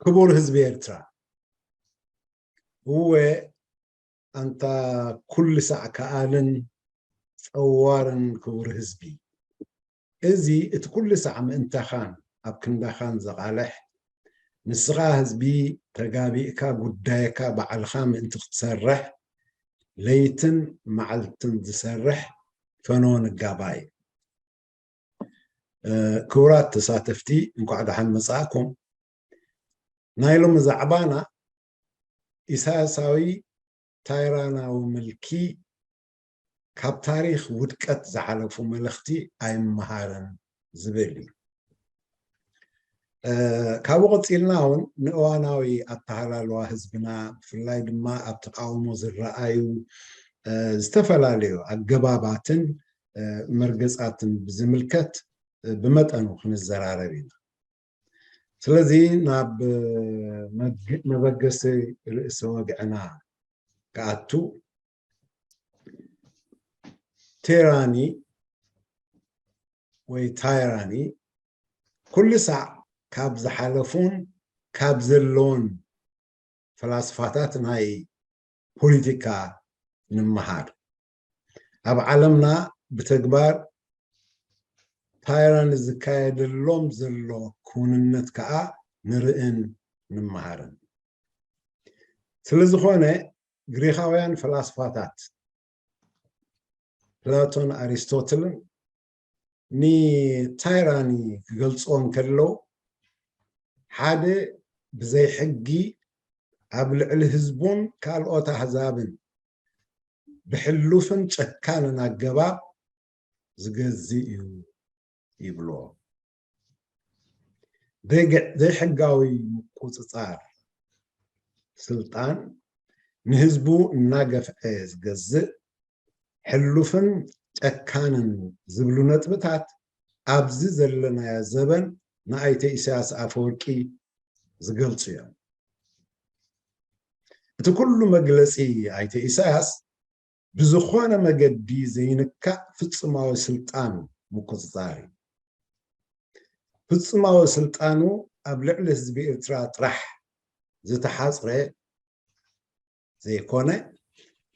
ክቡር ህዝቢ ኤርትራ፣ እወ ኣንታ ኩሉ ሳዕ ከኣልን ጸዋርን ክቡር ህዝቢ፣ እዚ እቲ ኩሉ ሳዕ ምእንታኻን ኣብ ክንዳኻን ዘቓልሕ፣ ንስኻ ህዝቢ ተጋቢእካ ጉዳይካ ባዕልኻ ምእንቲ ክትሰርሕ ለይትን መዓልትን ዝሰርሕ ፈኖ ንጋባይ። ክቡራት ተሳተፍቲ፣ እንኳዕ ደሓን መጻእኩም። ናይ ሎሚ ዛዕባና ኢሳያሳዊ ታይራናዊ ምልኪ ካብ ታሪኽ ውድቀት ዝሓለፉ መለኽቲ ኣይመሃርን ዝብል እዩ። ካብኡ ቀጺልና እውን ንእዋናዊ ኣተሃላልዋ ህዝብና፣ ብፍላይ ድማ ኣብ ተቃውሞ ዝረኣዩ ዝተፈላለዩ ኣገባባትን መርገጻትን ብዝምልከት ብመጠኑ ክንዘራረብ ኢና። ስለዚ ናብ መበገሲ ርእሲ ወግዕና ክኣቱ፣ ቴራኒ ወይ ታይራኒ ኩሉ ሳዕ ካብ ዝሓለፉን ካብ ዘለውን ፈላስፋታት ናይ ፖለቲካ ንምሃር። ኣብ ዓለምና ብተግባር ታይራኒ ዝካየደሎም ዘሎ ክውንነት ከኣ ንርእን ንምሃርን። ስለ ዝኾነ ግሪኻውያን ፈላስፋታት ፕላቶን ኣሪስቶትልን ንታይራኒ ክገልጽዎ እንከለዉ፣ ሓደ ብዘይ ሕጊ ኣብ ልዕሊ ህዝቡን ካልኦት ኣህዛብን ብሕሉፍን ጨካንን ኣገባብ ዝገዝእ እዩ ይብልዎ። ዘይሕጋዊ ምቁጽጻር ስልጣን ንህዝቡ እናገፍዐ ዝገዝእ ሕሉፍን ጨካንን ዝብሉ ነጥብታት ኣብዚ ዘለናዮ ዘበን ንኣይተ ኢሳያስ ኣፈወርቂ ዝገልጹ እዮም። እቲ ኩሉ መግለጺ ኣይተ ኢሳያስ ብዝኾነ መገዲ ዘይንካእ ፍጹማዊ ስልጣን ምቁጽጻር እዩ። ፍጹማዊ ስልጣኑ ኣብ ልዕሊ ህዝቢ ኤርትራ ጥራሕ ዝተሓጽረ ዘይኮነ፣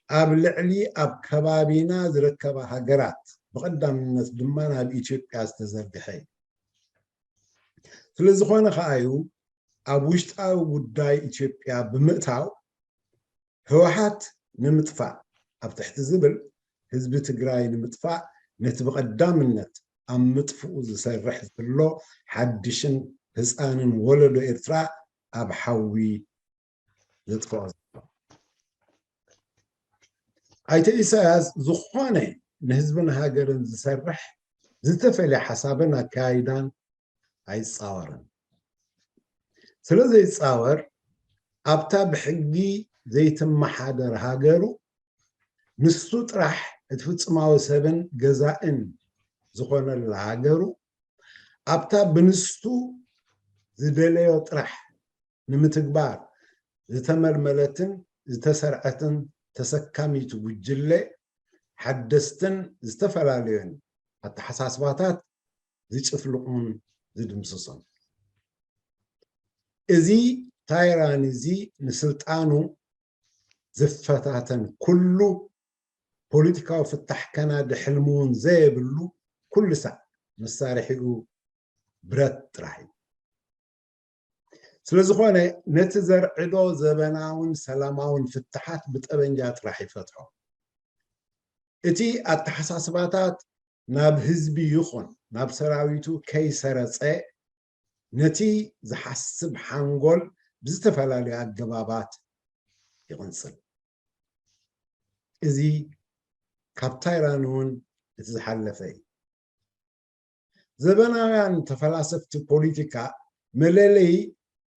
ኣብ ልዕሊ ኣብ ከባቢና ዝርከባ ሃገራት፣ ብቐዳምነት ድማ ናብ ኢትዮጵያ ዝተዘርግሐ እዩ። ስለ ዝኾነ ከኣ እዩ ኣብ ውሽጣዊ ጉዳይ ኢትዮጵያ ብምእታው ህወሓት ንምጥፋእ ኣብ ትሕቲ ዝብል ህዝቢ ትግራይ ንምጥፋእ ነቲ ብቐዳምነት ኣብ ምጥፍኡ ዝሰርሕ ዘሎ ሓድሽን ህፃንን ወለዶ ኤርትራ ኣብ ሓዊ ዘጥፍኦ ዘሎ። ኣይተ ኢሳያስ ዝኾነ ንህዝብን ሃገርን ዝሰርሕ ዝተፈልየ ሓሳብን ኣካያይዳን ኣይጻወርን። ስለ ዘይጻወር ኣብታ ብሕጊ ዘይትመሓደር ሃገሩ ንሱ ጥራሕ እቲ ፍጹማዊ ሰብን ገዛእን ዝኾነላ ሃገሩ ኣብታ ብንሱ ዝደለዮ ጥራሕ ንምትግባር ዝተመልመለትን ዝተሰርዐትን ተሰካሚቱ ጉጅለ ሓደስትን ዝተፈላለዮን ኣተሓሳስባታት ዝጭፍልቑን ዝድምስሶን። እዚ ታይራን እዚ ንስልጣኑ ዝፈታተን ኩሉ ፖለቲካዊ ፍታሕ ከናዲ ሕልሚ እውን ዘየብሉ ኩሉ ሳዕ መሳርሒኡ ብረት ጥራሕ እዩ። ስለ ዝኾነ ነቲ ዘርዕዶ ዘበናውን ሰላማውን ፍትሓት ብጠበንጃ ጥራሕ ይፈትሖ። እቲ ኣተሓሳስባታት ናብ ህዝቢ ይኹን ናብ ሰራዊቱ ከይሰረጸ ነቲ ዝሓስብ ሓንጎል ብዝተፈላለዩ ኣገባባት ይቕንጽል። እዚ ካብ ታይራን እውን እቲ ዝሓለፈ እዩ። ዘበናውያን ተፈላሰፍቲ ፖለቲካ መለለዪ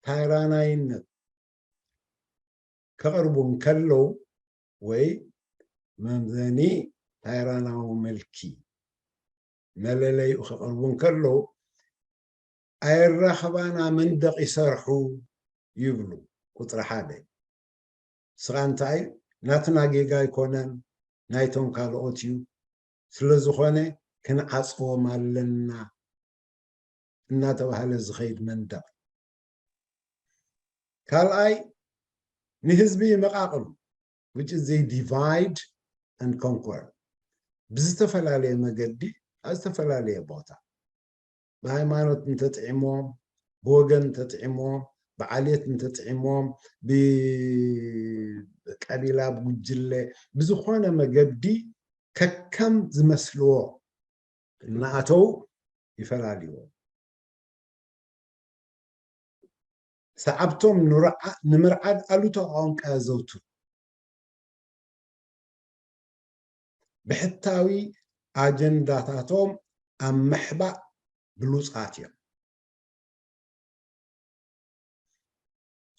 ታይራናይነት ከቕርቡ እንከለዉ ወይ መምዘኒ ታይራናዊ መልኪ መለለይኡ ከቕርቡ እንከለዉ ኣየራኽባና መንደቕ ይሰርሑ ይብሉ። ቁፅሪ ሓደ ስኻ እንታይ ናትና ጌጋ ኣይኮነን ናይቶም ካልኦት እዩ። ስለ ዝኾነ ክንዓፅዎም ኣለና። እናተባህለ ዝኸይድ መንደቕ። ካልኣይ፣ ንህዝቢ ይመቓቕሉ፣ which is they divide and conquer፣ ብዝተፈላለየ መገዲ ኣብ ዝተፈላለየ ቦታ። ብሃይማኖት እንተጥዒሞም፣ ብወገን እንተጥዒሞም፣ ብዓሌት እንተጥዒሞም፣ ብቀቢላ፣ ብጉጅለ፣ ብዝኾነ መገዲ ከከም ዝመስልዎ እናኣተው ይፈላልዎ። ሰዓብቶም ንምርዓድ ኣሉታዊ ቋንቋ የዘውትሩ። ብሕታዊ ኣጀንዳታቶም ኣብ ምሕባእ ብሉጻት እዮም።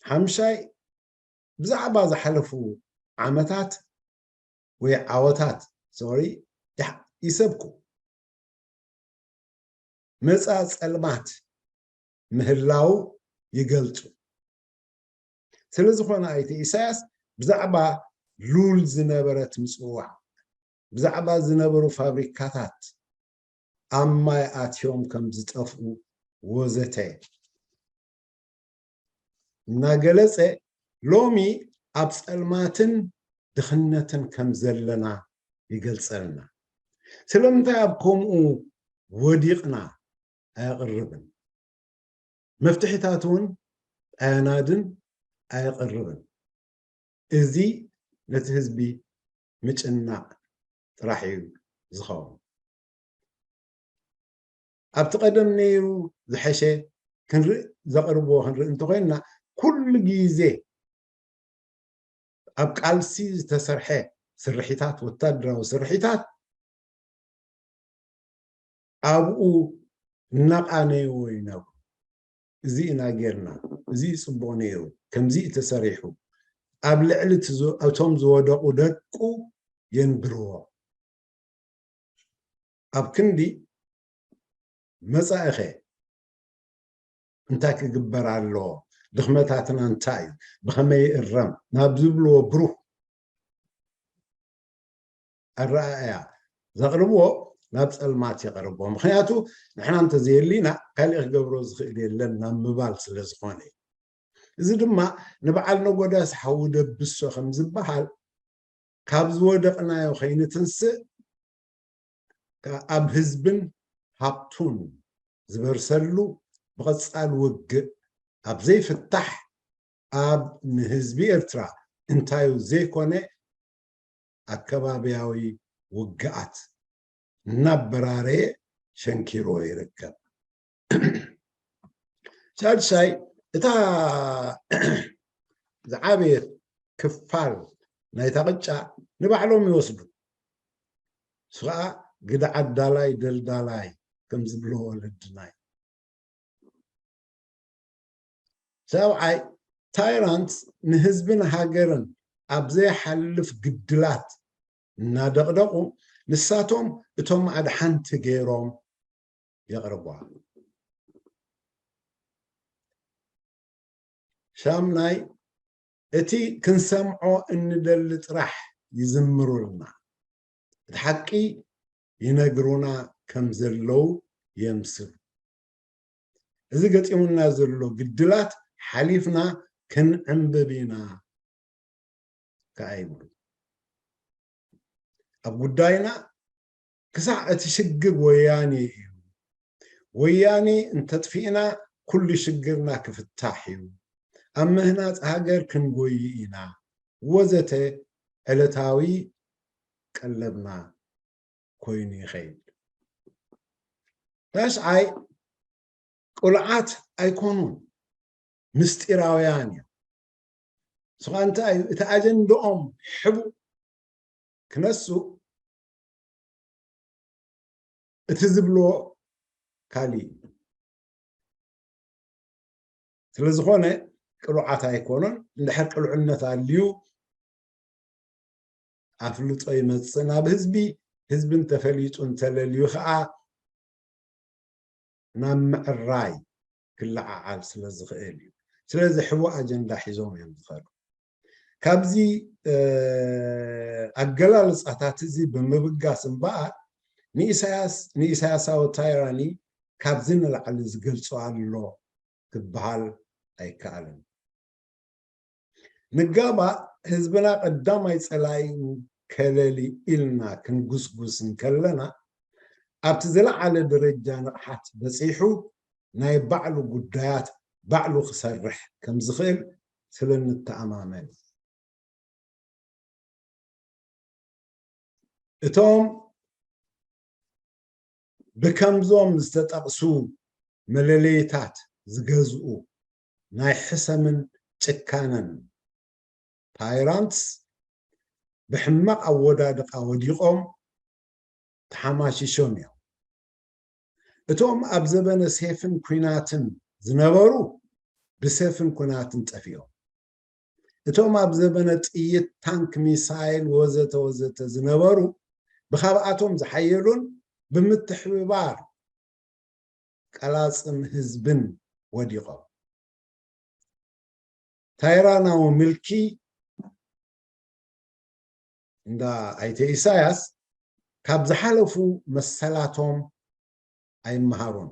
ሓምሻይ፣ ብዛዕባ ዝሓለፉ ዓመታት ወይ ዓወታት፣ ሶሪ፣ ይሰብኩ። መጻ ጸልማት ምህላው ይገልጹ። ስለዝኾነ ኣይተ ኢሳያስ ብዛዕባ ሉል ዝነበረት ምጽዋዕ፣ ብዛዕባ ዝነበሩ ፋብሪካታት ኣብ ማይ ኣትዮም ከም ዝጠፍኡ ወዘተ እናገለጸ፣ ሎሚ ኣብ ጸልማትን ድኽነትን ከም ዘለና ይገልጸልና። ስለምንታይ ኣብ ከምኡ ወዲቕና ኣየቕርብን? መፍትሒታት እውን ኣየናድን ኣየቕርብን። እዚ ነቲ ህዝቢ ምጭናቕ ጥራሕ እዩ ዝኸውን። ኣብቲ ቀደም ነይሩ ዝሐሸ ክንርኢ፣ ዘቕርብዎ ክንርኢ እንተኾይንና፣ ኩሉ ግዜ ኣብ ቃልሲ ዝተሰርሐ ስርሒታት፣ ወታደራዊ ስርሒታት ኣብኡ እናቓነይዎ ይነብሩ። እዚ ኢና ጌርና፣ እዚ እዩ ጽቡቕ ነይሩ፣ ከምዚ እዩ ተሰሪሑ፣ ኣብ ልዕሊ እቲ ዝ-፣ እቶም ዝወደቑ ደቁ የንብርዎ። ኣብ ክንዲ መጻኢኸ እንታይ ክግበር ኣለዎ፣ ድኽመታትና እንታይ እዩ፣ ብኸመይ ይእረም ናብ ዝብልዎ ብሩህ ኣረኣእያ ዘቕርብዎ ናብ ጸልማት የቕርብዎ። ምኽንያቱ ንሕና እንተዘየሊና ካሊእ ክገብሮ ዝኽእል የለን ናብ ምባል ስለ ዝኾነ እዩ። እዚ ድማ ንበዓል ነጎዳስ ሓዊ ደብሶ ከም ዝበሃል ካብ ዝወደቕናዮ ከይንትንስእ ከ-፣ ኣብ ህዝብን ሃብቱን ዝበርሰሉ ብቐጻል ውግእ ኣብ ዘይፍታሕ ኣብ ንህዝቢ ኤርትራ እንታዩ ዘይኮነ ኣከባብያዊ ውግኣት እናበራረየ ሸንኪርዎ ይርከብ። ሻድሻይ፣ እታ ዝዓበየት ክፋል ናይታ ቅጫ ንባዕሎም ይወስዱ። እሱ ኸዓ ግደ ዓዳላይ ደልዳላይ ከም ዝብልዎ ወለድና እዩ። ሰብዓይ፣ ታይራንት ንህዝብን ሃገርን ኣብ ዘይሓልፍ ግድላት እናደቕደቑ፣ ንሳቶም እቶም ኣድሓንቲ ገይሮም የቕርቧ። ሻምናይ፣ እቲ ክንሰምዖ እንደሊ ጥራሕ ይዝምሩልና፣ እቲ ሓቂ ይነግሩና ከም ዘለዉ የምስሉ። እዚ ገጢሙና ዘሎ ግድላት ሓሊፍና ክንዕንብብ ኢና ከኣ ይብሉ። ኣብ ጉዳይና ክሳዕ እቲ ሽግር ወያኔ እዩ። ወያኔ እንተጥፊእና ኩሉ ሽግርና ክፍታሕ እዩ። ኣብ ምህናጽ ሃገር ክንጎይ ኢና ወዘተ ዕለታዊ ቀለብና ኮይኑ ይኸይድ። ተሽዓይ፣ ቅሉዓት ኣይኮኑን፣ ምስጢራውያን እዮም። ንሱ ኸኣ እንታይ እዩ? እቲ ኣጀንድኦም ሕቡእ ክነሱ እቲ ዝብልዎ ካሊእ እዩ። ስለ ዝኾነ ቅሉዓት ኣይኮኑን። እንድሕር ቅሉዕነት ኣልዩ ኣፍልጦ ይመጽእ ናብ ህዝቢ፣ ህዝቢ እንተፈሊጡ እንተለልዩ ኸኣ ናብ ምዕራይ ክለዓዓል ስለ ዝኽእል እዩ። ስለዚ ሕቡእ ኣጀንዳ ሒዞም እዮም ዝኸዱ። ካብዚ፣ እ፣ ኣገላልጻታት እዚ ብምብጋስ እምበኣር ንኢሳያስ፣ ንኢሳያሳዊ ታይራኒ ካብዚ ንላዕሊ ዝገልጾ ኣሎ ክበሃል ኣይከኣልን። ንጋባእ ህዝብና ቀዳማይ ጸላኢ ከለሊ ኢልና ክንጉስጉስ እንከለና፣ ኣብቲ ዝለዓለ ደረጃ ንቕሓት በጺሑ ናይ ባዕሉ ጉዳያት ባዕሉ ክሰርሕ ከም ዝኽእል ስለ እንተኣማመን። እቶም ብከምዞም ዝተጠቕሱ መለለይታት ዝገዝኡ ናይ ሕሰምን ጭካነን ታይራንትስ ብሕማቕ ኣወዳድቓ ወዲቖም ተሓማሺሾም እዮም። እቶም ኣብ ዘበነ ሴፍን ኲናትን ዝነበሩ ብሰፍን ኲናትን ጠፊኦም። እቶም ኣብ ዘበነ ጥይት፣ ታንክ፣ ሚሳይል ወዘተ ወዘተ ዝነበሩ ብኻብኣቶም ዝሓየሉን ብምትሕብባር ቀላጽም ህዝብን ወዲቖም። ታይራናዊ ምልኪ እንዳ ኣይተ ኢሳያስ ካብ ዝሓለፉ መሰላቶም ኣይመሃሩን።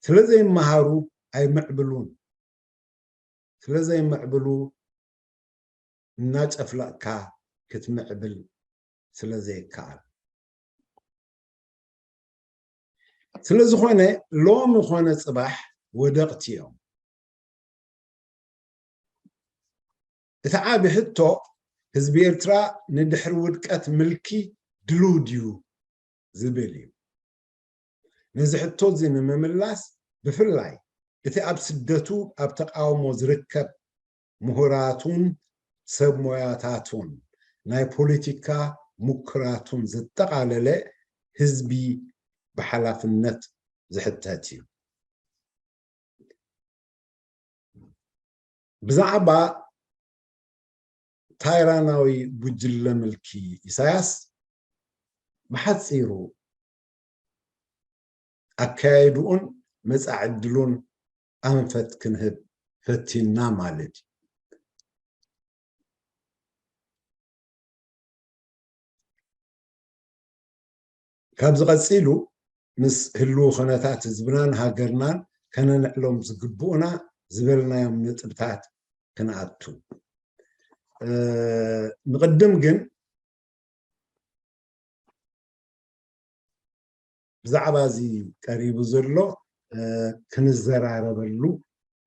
ስለ ዘይመሃሩ ኣይምዕብሉን። ስለ ዘይምዕብሉ እናጨፍለቕካ ክትምዕብል ስለ ዘይከኣል። ስለ ዝኾነ ሎሚ ኾነ ጽባሕ ወደቕቲ እዮም። እቲ ዓቢ ሕቶ ህዝቢ ኤርትራ ንድሕሪ ውድቀት ምልኪ ድልው ድዩ ዝብል እዩ። ነዚ ሕቶ እዚ ንምምላስ ብፍላይ እቲ ኣብ ስደቱ ኣብ ተቃውሞ ዝርከብ ምሁራቱን ሰብ ሞያታቱን ናይ ፖለቲካ ምኩራቱን ዘጠቓለለ ህዝቢ ብሓላፍነት ዝሕተት እዩ። ብዛዕባ ታይራናዊ ጉጅለ ምልኪ ኢሳያስ ብሓጺሩ ኣካያይድኡን መጻኢ ዕድሉን ኣንፈት ክንህብ ፈቲና ማለት እዩ። ካብዚ ቀጺሉ ምስ ህልው ኹነታት ህዝብናን ሃገርናን ከነንዕሎም ዝግብኡና ዝበልናዮም ነጥብታት ክንኣቱ። እ፣ ንቕድም ግን ብዛዕባ እዚ ቀሪቡ ዘሎ፣ እ፣ ክንዘራረበሉ፣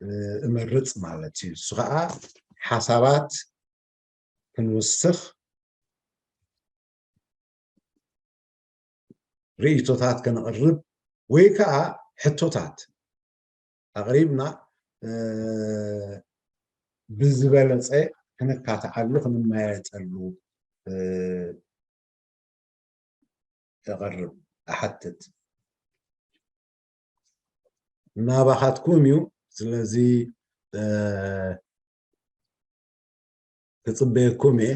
እ፣ እመርጽ ማለት እዩ። እሱ ኸኣ ሓሳባት ክንውስኽ፣ ርእይቶታት ከነቕርብ ወይ ከኣ ሕቶታት ኣቕሪብና፣ እ፣ ብዝበለጸ ክንካትዓሉ፣ ክንመያየጠሉ፣ እ፣ እቐርብ፣ እሓትት። ናባኻትኩም እዩ። ስለዚ፣ እ፣ ክጽበየኩም እየ።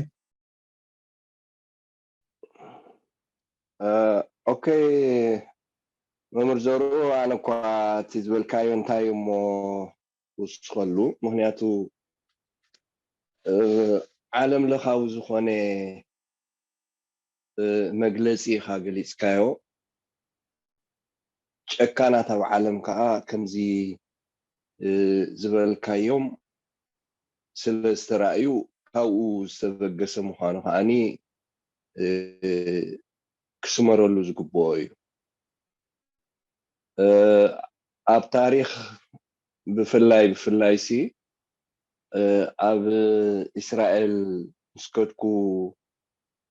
እ፣ ኦኬ፣ መምህር ዘርኡ፣ ኣነ እኳ እቲ ዝበልካዮ እንታይ እሞ ክውስኸሉ፣ ምኽንያቱ፣ እ፣ ዓለም ለኻዊ ዝኾነ፣ እ፣ መግለጺ ኢኻ ገሊጽካዮ። ጨካናት ኣብ ዓለም ከኣ ከምዚ፣ እ፣ ዝበልካዮም ስለ ዝተራእዩ ካብኡ ዝተበገሰ ምዃኑ ከኣኒ፣ እ፣ ክስመረሉ ዝግብኦ እዩ። እ፣ ኣብ ታሪኽ ብፍላይ፣ ብፍላይሲ፣ እ፣ ኣብ እስራኤል ምስ ከድኩ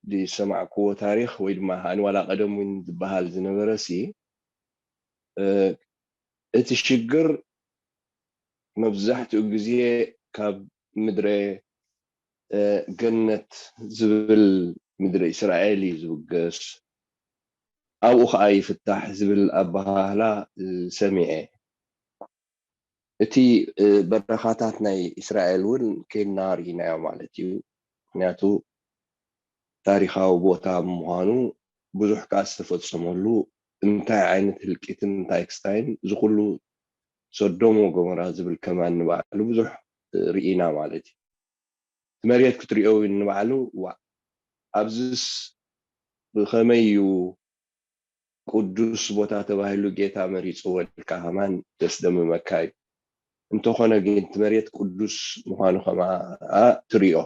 ዝሰማዕክዎ ታሪኽ ወይ ድማ ከኣኒ ዋላ ቀደም እውን ዝበሃል ዝነበረሲ፣ እ፣ እቲ ሽግር መብዛሕትኡ ግዜ ካብ ምድረ፣ እ፣ ገነት ዝብል ምድረ እስራኤል እዩ ዝብገስ። ኣብኡ ኸኣ ይፍታሕ ዝብል ኣበሃህላ፣ እ፣ ሰሚዐ። እቲ፣ እ፣ በረኻታት ናይ እስራኤል እውን ኬድና ርኢናዮ ማለት እዩ። ምኽንያቱ ታሪኻዊ ቦታ ብምዃኑ ብዙሕ ከኣ ዝተፈጸመሉ እንታይ ዓይነት ህልቂትን እንታይ ክስታይን እዚ ኩሉ ሶዶም ወጎሞራ ዝብል ከማን ንባዕሉ ብዙሕ ርኢና ማለት እዩ። እቲ መሬት ክትሪኦ እውን ንባዕሉ ዋእ ኣብዝስ ብኸመይ እዩ ቅዱስ ቦታ ተባሂሉ ጌታ መሪፅዎ ኢልካ ከማን ዘስደምመካ እዩ። እንተኾነ ግን እቲ መሬት ቅዱስ ምዃኑ ከማኣ ትሪኦ።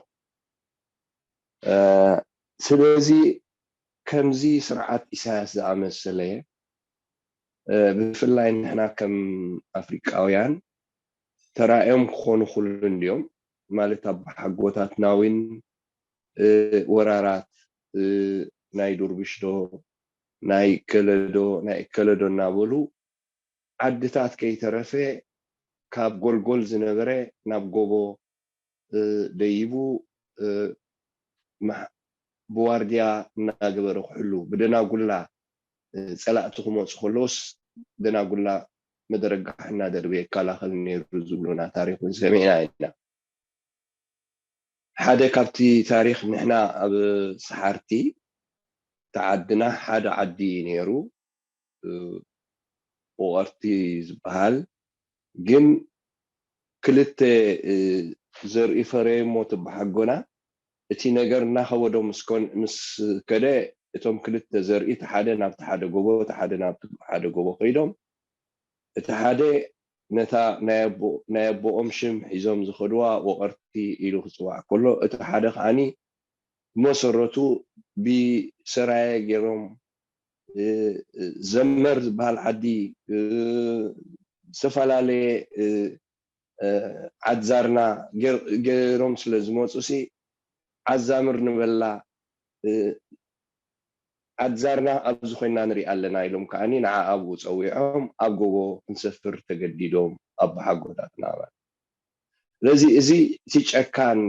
ስለዚ ከምዚ ስርዓት ኢሳያስ ዝኣመሰለ ብፍላይ ንሕና ከም ኣፍሪቃውያን ተራእዮም ክኾኑ ክሉ እንድዮም። ማለት ኣባሓጎታትና እውን ወራራት ናይ ዱርብሽ ዶ ናይ እከለ ዶ ናይ እከለ ዶ እናበሉ ዓድታት ከይተረፈ ካብ ጎልጎል ዝነበረ ናብ ጎቦ ደይቡ ብዋርድያ እናገበረ ክሕሉ ብደናጉላ ፀላእቲ ክመፁ ከለውስ ደናጉላ መደረጋሕ እናደርበ ይከላኸል ነይሩ ዝብሉና ታሪክ እውን ሰሚዕና ኢና። ሓደ ካብቲ ታሪክ ንሕና ኣብ ሰሓርቲ ተዓድና ሓደ ዓዲ እዩ ነይሩ። ወቐርቲ ዝበሃል ግን ክልተ ዘርኢ ፈረዩ እሞ ትበሓጎና እቲ ነገር እናኸበዶ ምስ ከደ እቶም ክልተ ዘርኢ እቲ ሓደ ናብቲ ሓደ ጎቦ እቲ ሓደ ናብቲ ሓደ ጎቦ ከይዶም እቲ ሓደ ነታ ናይ ኣቦኦም ሽም ሒዞም ዝኸድዋ ወቐርቲ ኢሉ ክፅዋዕ ከሎ እቲ ሓደ ከዓኒ ብመሰረቱ ብሰራየ ገይሮም ዘመር ዝበሃል ዓዲ ዝተፈላለየ ዓድዛርና ገይሮም ስለ ዝመፁ ሲ ዓዛምር ንበላ ዓድዛርና ኣብዚ ኮይና ንሪኣ ኣለና ኢሎም ከዓኒ ንዓ ኣብኡ ፀዊዖም ኣብ ጎቦ ክንሰፍር ተገዲዶም ኣቦሓጎታትና ማለት ስለዚ እዚ እቲ ጨካን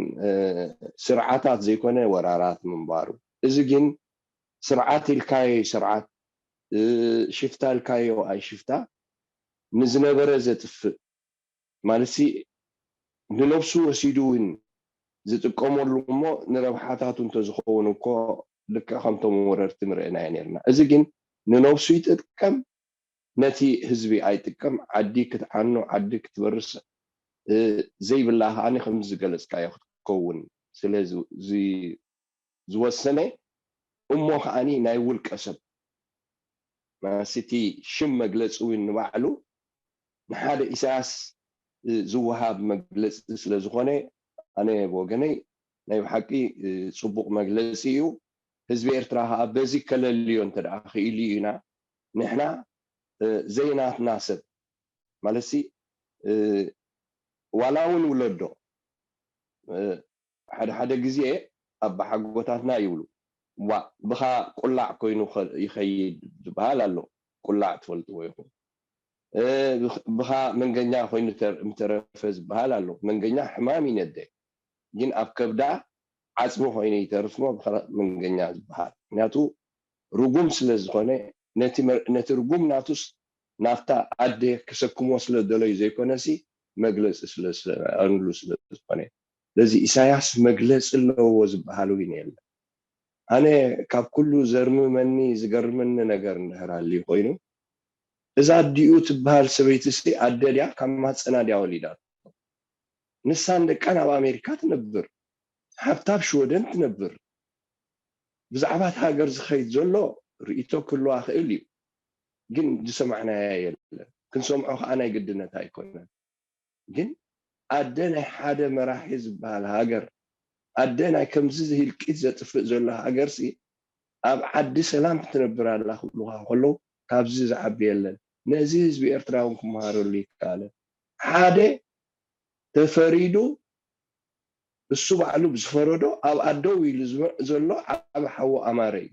ስርዓታት ዘይኮነ ወራራት ምንባሩ እዚ ግን ስርዓት ኢልካዮ ስርዓት ሽፍታ ኢልካዮ ኣይ ሽፍታ ንዝነበረ ዘጥፍእ ማለት ንነብሱ ወሲዱ እውን ዝጥቀመሉ እሞ ንረብሓታቱ እንተዝኸውን እኮ ልክዕ ከምቶም ወረርቲ ንርእናዮ ነርና እዚ ግን ንነብሱ ይጥቀም ነቲ ህዝቢ ኣይጥቀም ዓዲ ክትዓኑ ዓዲ ክትበርስ ዘይብላ ከዓኒ ከምዚ ዝገለፅካዮ ክትከውን ስለ ዝወሰነ እሞ ከዓኒ ናይ ውልቀ ሰብ ማለትሲ እቲ ሽም መግለፂ እውን ንባዕሉ ንሓደ ኢሳያስ ዝወሃብ መግለፂ ስለ ዝኾነ ኣነ ብወገነይ ናይ ብሓቂ ፅቡቕ መግለፂ እዩ። ህዝቢ ኤርትራ ከዓ በዚ ከለልዮ እንተ ደኣ ክኢሉ ኢና ንሕና ዘይናትና ሰብ ማለትሲ ዋላ እውን ውለዶ ሓደ ሓደ ግዜ ኣባሓጎታትና ይብሉ ዋ ብኻ ቁላዕ ኮይኑ ይኸይድ ዝበሃል ኣሎ ቁላዕ ትፈልጥዎ ይኹን ብኻ መንገኛ ኮይኑ ምተረፈ ዝበሃል ኣሎ መንገኛ ሕማም ይነደ ግን ኣብ ከብዳ ዓፅሚ ኮይኑ ይተርፍሞ ብኻ መንገኛ ዝበሃል ምክንያቱ ርጉም ስለ ዝኾነ ነቲ ርጉም ናቱስ ናብታ ኣደ ክሰክሞ ስለ ደለዩ ዘይኮነሲ መግለፂ ስለዝሰኣኑሉ ስለዝኾነ ስለዚ ኢሳያስ መግለፂ ኣለዎ ዝበሃል እውን የለን ኣነ ካብ ኩሉ ዘርምመኒ ዝገርመኒ ነገር እንድሕር ኣልዩ ኮይኑ እዛ ኣዲኡ ትበሃል ሰበይቲ ሲ ኣደ ድያ ካብ ማህፀና ድያ ወሊዳ ንሳን ደቃን ኣብ ኣሜሪካ ትነብር ሓብታ ኣብ ሽወደን ትነብር ብዛዕባ እቲ ሃገር ዝኸይድ ዘሎ ርእይቶ ክህልዋ ክእል እዩ ግን ዝሰማዕናያ የለን ክንሰምዖ ከዓ ናይ ግድነት ኣይኮነን ግን ኣደ ናይ ሓደ መራሒ ዝበሃል ሃገር ኣደ ናይ ከምዚ ህልቂት ዘጥፍእ ዘሎ ሃገርሲ ኣብ ዓዲ ሰላም ክትነብር ኣላ ክብሉኻ ከለዉ ካብዚ ዝዓቢ የለን ነዚ ህዝቢ ኤርትራ እውን ክመሃረሉ ይከኣለ ሓደ ተፈሪዱ እሱ ባዕሉ ዝፈረዶ ኣብ ኣደው ኢሉ ዘሎ ዓቢ ሓዉ ኣማረ እዩ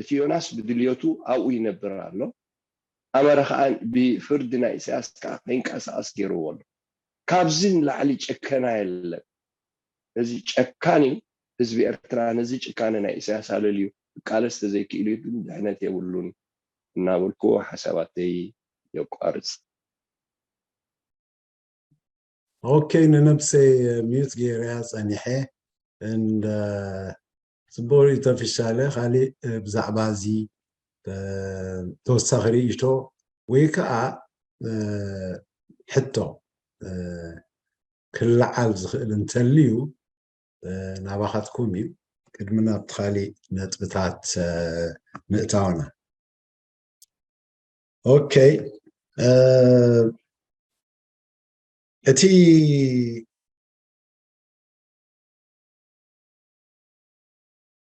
እቲ ዮናስ ብድልየቱ ኣብኡ ይነብር ኣሎ ኣማረ ከዓ ብፍርዲ ናይ ኢሳያስ ከዓ ከይንቀሳቀስ ገይርዎ ኣሎ ካብዚ ንላዕሊ ጨከና የለን እዚ ጨካን እዩ ህዝቢ ኤርትራ ነዚ ጭካነ ናይ ኢሳያስ ኣለልዩ ክቃለስ ተዘይክኢሉ ግን ድሕነት የብሉን እናበልኩ ሓሳባተይ የቋርፅ ኦኬ ንነብሰይ ሚዩት ገይረያ ፀኒሐ እንደ ፅቡቅ ሪኢቶ ፊሻለ ካሊእ ብዛዕባ እዚ ተወሳኺ ርእይቶ ወይ ከዓ ሕቶ ክለዓል ዝኽእል እንተልዩ ናባኻትኩም እዩ ቅድሚ ናብቲ ካሊእ ነጥብታት ምእታውና ኦኬ፣ እ፣ እቲ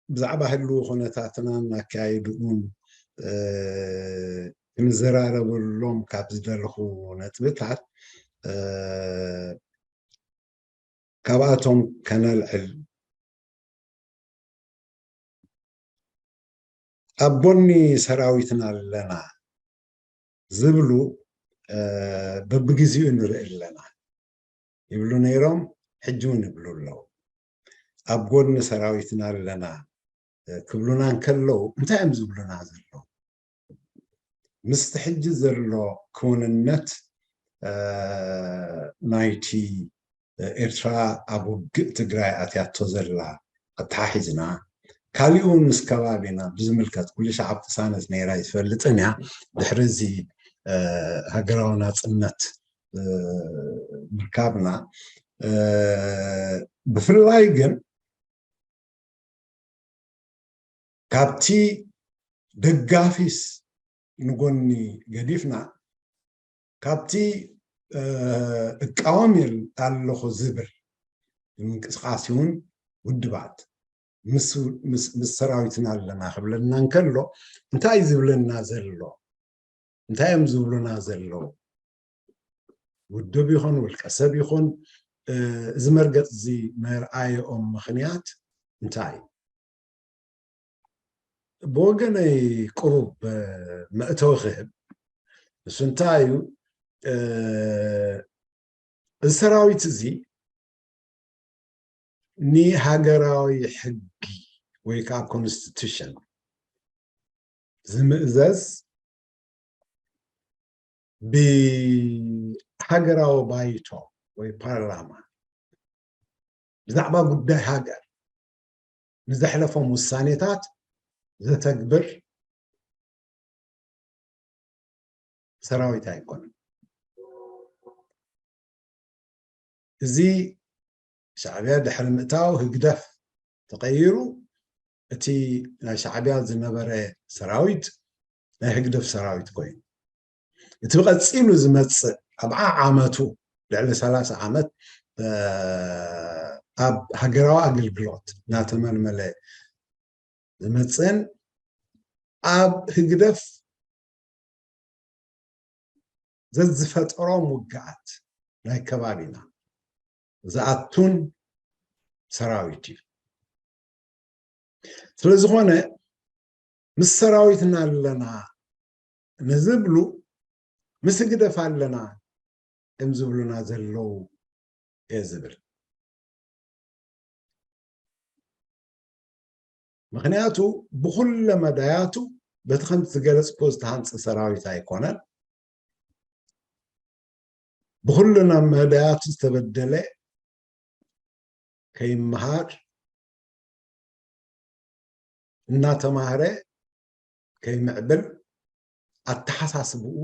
ብዛዕባ ህልው ኩነታትናን ኣካይድኡን፣ እ፣ ክንዘራረበሎም ካብ ዝደለኹ ነጥብታት፣ እ፣ ካብኣቶም ከነልዕል፣ ኣብ ጎኒ ሰራዊትና ኣለና ዝብሉ፣ እ፣ በብግዜኡ ንርኢ ኣለና ይብሉ ነይሮም፣ ሕጂ እውን ይብሉ ኣለዉ። ኣብ ጎኒ ሰራዊትና ኣለና፣ እ፣ ክብሉና እንከለዉ እንታይ እዮም ዝብሉና ዘለዉ? ምስቲ ሕጂ ዘሎ ክውንነት፣ እ፣ ናይቲ፣ እ፣ ኤርትራ ኣብ ውግእ ትግራይ ኣትያቶ ዘላ ኣተሓሒዝና፣ ካሊኡ እውን ምስ ከባቢና ብዝምልከት፣ ኩሉ ሻዕ ኣብ ቅሳነት ነይራ ኣይትፈልጥን እያ። ድሕሪ እዚ፣ እ፣ ሃገራዊ ናጽነት፣ እ፣ ምርካብና፣ እ፣ ብፍላይ ግን ካብቲ ደጋፊስ ንጎኒ ገዲፍና፣ ካብቲ፣ እ፣ እቃወም የል-፣ ኣለኹ ዝብል ምንቅስቃስ ይኹን ውድባት ምስ፣ ምስ፣ ምስ ሰራዊትና ኣለና ክብለና እንከሎ፣ እንታይ እዩ ዝብለና ዘሎ? እንታይ እዮም ዝብሉና ዘለዉ? ውድብ ይኹን ውልቀ ሰብ ይኹን፣ እ፣ እዚ መርገጽ እዚ መርኣይኦም ምኽንያት እንታይ እዩ? ብወገነይ ቅሩብ፣ እ፣ መእተዊ ክህብ፣ እሱ እንታይ እዩ? እ፣ እዚ ሰራዊት እዚ ንሃገራዊ ሕጊ ወይ ከዓ ኮንስቲቱሽን ዝምእዘዝ፣ ብሃገራዊ ባይቶ ወይ ፓርላማ ብዛዕባ ጉዳይ ሃገር ንዘሕለፎም ውሳኔታት ዘተግብር ሰራዊት ኣይኮነን። እዚ ሻዕብያ ድሕሪ ምእታው ህግደፍ ተቐይሩ፣ እቲ ናይ ሻዕብያ ዝነበረ ሰራዊት ናይ ህግደፍ ሰራዊት ኮይኑ፣ እቲ ብቐጺሉ ዝመጽእ ኣብ ዓዓመቱ ልዕሊ ሰላሳ ዓመት፣ እ፣ ኣብ ሃገራዊ ኣገልግሎት እናተመልመለ ዝመጽእን ኣብ ህግደፍ ዘዝፈጠሮም ውግኣት ናይ ከባቢና ዝኣቱን ሰራዊት እዩ። ስለ ዝኾነ ምስ ሰራዊትና ኣለና ንዝብሉ፣ ምስ ህግደፍ ኣለና እዮም ዝብሉና ዘለዉ እየ ዝብል። ምኽንያቱ ብኹለ መዳያቱ በቲ ከምቲ ዝገለጽኩዎ ዝተሃንጸ ሰራዊት ኣይኮነን። ብኹሉ መዳያቱ ዝተበደለ ከይመሃር፣ እናተማህረ ከይምዕብል፣ ኣተሓሳስብኡ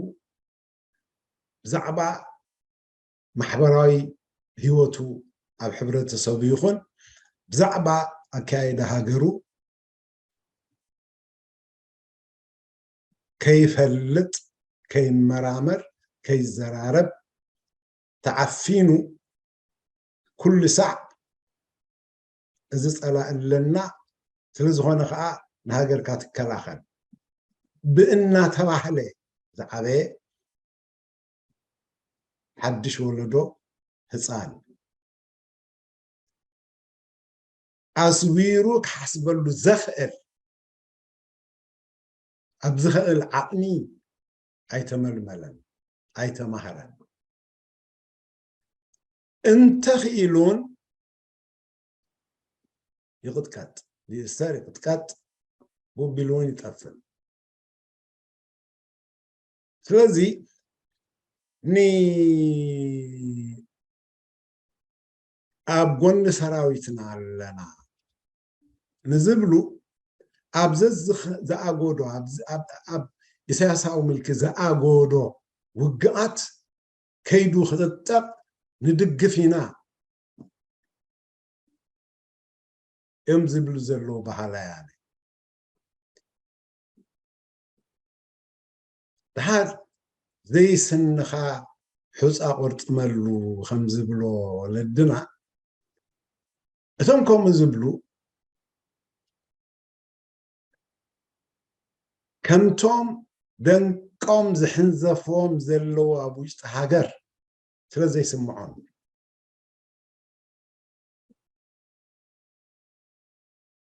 ብዛዕባ ማሕበራዊ ህይወቱ ኣብ ሕብረተሰቡ ይኹን ብዛዕባ ኣካያይዳ ሃገሩ ከይፈልጥ፣ ከይመራመር፣ ከይዘራረብ ተዓፊኑ ኩሉ ሳዕ እዚ ጸላኢ ኣለና፣ ስለ ዝኾነ ኸኣ ንሃገርካ ትከላኸል ብእናተባህለ ዝዓበየ ሓድሽ ወለዶ ህጻን ኣስዊሩ ክሓስበሉ ዘኽእል፣ ኣብ ዝኽእል ዓቕሚ ኣይተመልመለን፣ ኣይተማህረን። እንተኽኢሉን ይቕጥቀጥ፣ ይእሰር፣ ይቕጥቀጥ፣ ቡብ ኢሉ እውን ይጠፍእ። ስለዚ ን-፣ ኣብ ጎኒ ሰራዊትና ኣለና ንዝብሉ፣ ኣብ ዘዝኸ-፣ ዝኣጎዶ፣ ኣብ ዝ-፣ ኣብ፣ ኣብ ኢሳያሳዊ ምልኪ ዝኣጎዶ ውግኣት ከይዱ ክጥጠቕ ንድግፍ ኢና እዮም ዝብሉ ዘለዉ በሃላይ ኣነ። ድሓር ዘይስንኻ ሑፃ ቆርጥመሉ ከም ዝብሎ ወለድና፣ እቶም ከምኡ ዝብሉ ከምቶም ደንቆም ዝሕንዘፍዎም ዘለዉ ኣብ ውሽጢ ሃገር ስለ ዘይስምዖም።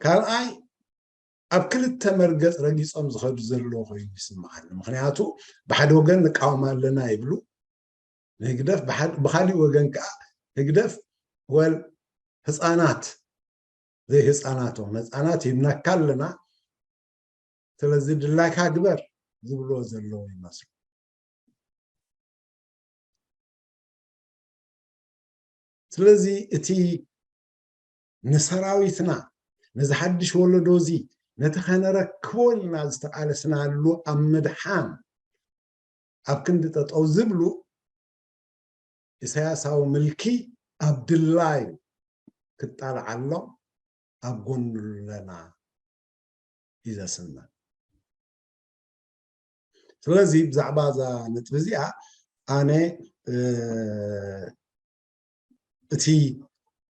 ካልኣይ፣ ኣብ ክልተ መርገፅ ረጊፆም ዝኸዱ ዘለዉ ኮይኑ ይስምዓኒ። ምክንያቱ ብሓደ ወገን ንቃወም ኣለና ይብሉ ንህግደፍ፣ ብሓ- ብካሊእ ወገን ከዓ ህግደፍ ወል ህፃናት ዘይህፃናቶም ህፃናት ሂብናካ ኣለና፣ ስለዚ ድላይካ ግበር ዝብልዎ ዘለዉ ይመስሉ። ስለዚ እቲ ንሰራዊትና፣ ነዚ ሓድሽ ወለዶ እዚ፣ ነቲ ከነረክቦ ኢልና ዝተቃለስናሉ ኣብ ምድሓን፣ ኣብ ክንዲ ጠጠው ዝብሉ፣ ኢሳያሳዊ ምልኪ ኣብ ድላዩ ክጣልዓሎም ኣብ ጎኑ ኣለና እዩ ዘስምዕ። ስለዚ ብዛዕባ እዛ ነጥቢ እዚኣ ኣነ፣ እ፣ እቲ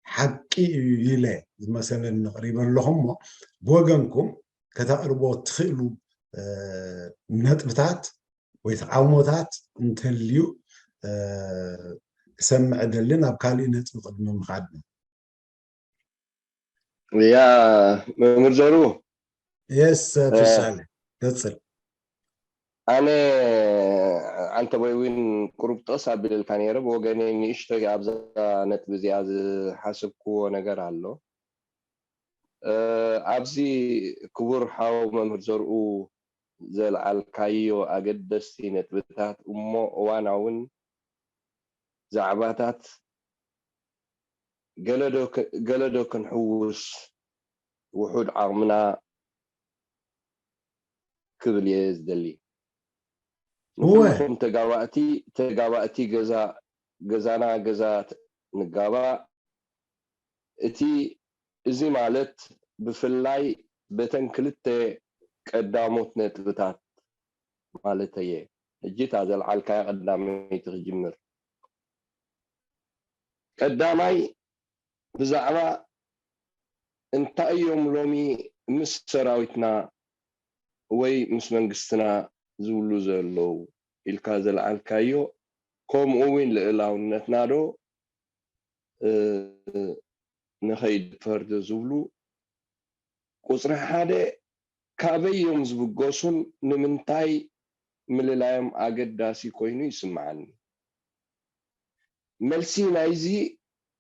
ሓቂ እዩ ኢለ ዝመሰለኒ ኣቕሪበ ኣለኹ እሞ፣ ብወገንኩም ከተቕርቦ እትኽእሉ፣ እ፣ ነጥብታት ወይ ተቃውሞታት እንተልዩ፣ እ፣ ክሰምዕ እደሊ ናብ ካሊእ ነጥቢ ቅድሚ ምኻድና። ያ መምህር ዘሩ የስ ተሻለ ቀጽል። ኣነ ኣንተ ወይ እውን ቁሩብ ጥቕስ ኣቢለልካ ነይረ። ብወገነይ ንእሽቶይ ኣብዛ ነጥቢ እዚኣ ዝሓሰብክዎ ነገር ኣሎ። እ፣ ኣብዚ ክቡር ሓው መምህር ዘርኡ ዘልዓልካዮ ኣገደስቲ ነጥብታት እሞ እዋናውን ዛዕባታት ገለ ዶ ክ- ገለ ዶ ክንሕውስ ውሑድ ዓቕምና ክብል እየ ዝደሊ። እወ። ንኩልኹም ተጋባእቲ ተጋባእቲ ገዛ ገዛና ገዛ ት- ንጋባእ። እቲ እዚ ማለት ብፍላይ በተን ክልተ ቀዳሞት ነጥብታት ማለት እየ። ሕጂ እታ ዘልዓልካያ ቀዳመይቲ ክጅምር። ቀዳማይ ብዛዕባ እንታይ እዮም ሎሚ ምስ ሰራዊትና ወይ ምስ መንግስትና ዝብሉ ዘለዉ ኢልካ ዘልዓልካዮ፣ ከምኡ እውን ልእላውነትና ዶ እ፣ ንኸይድፈር ዶ ዝብሉ ቁፅሪ ሓደ ካበይ እዮም ዝብገሱን ንምንታይ ምልላዮም ኣገዳሲ ኮይኑ ይስምዓኒ። መልሲ ናይዚ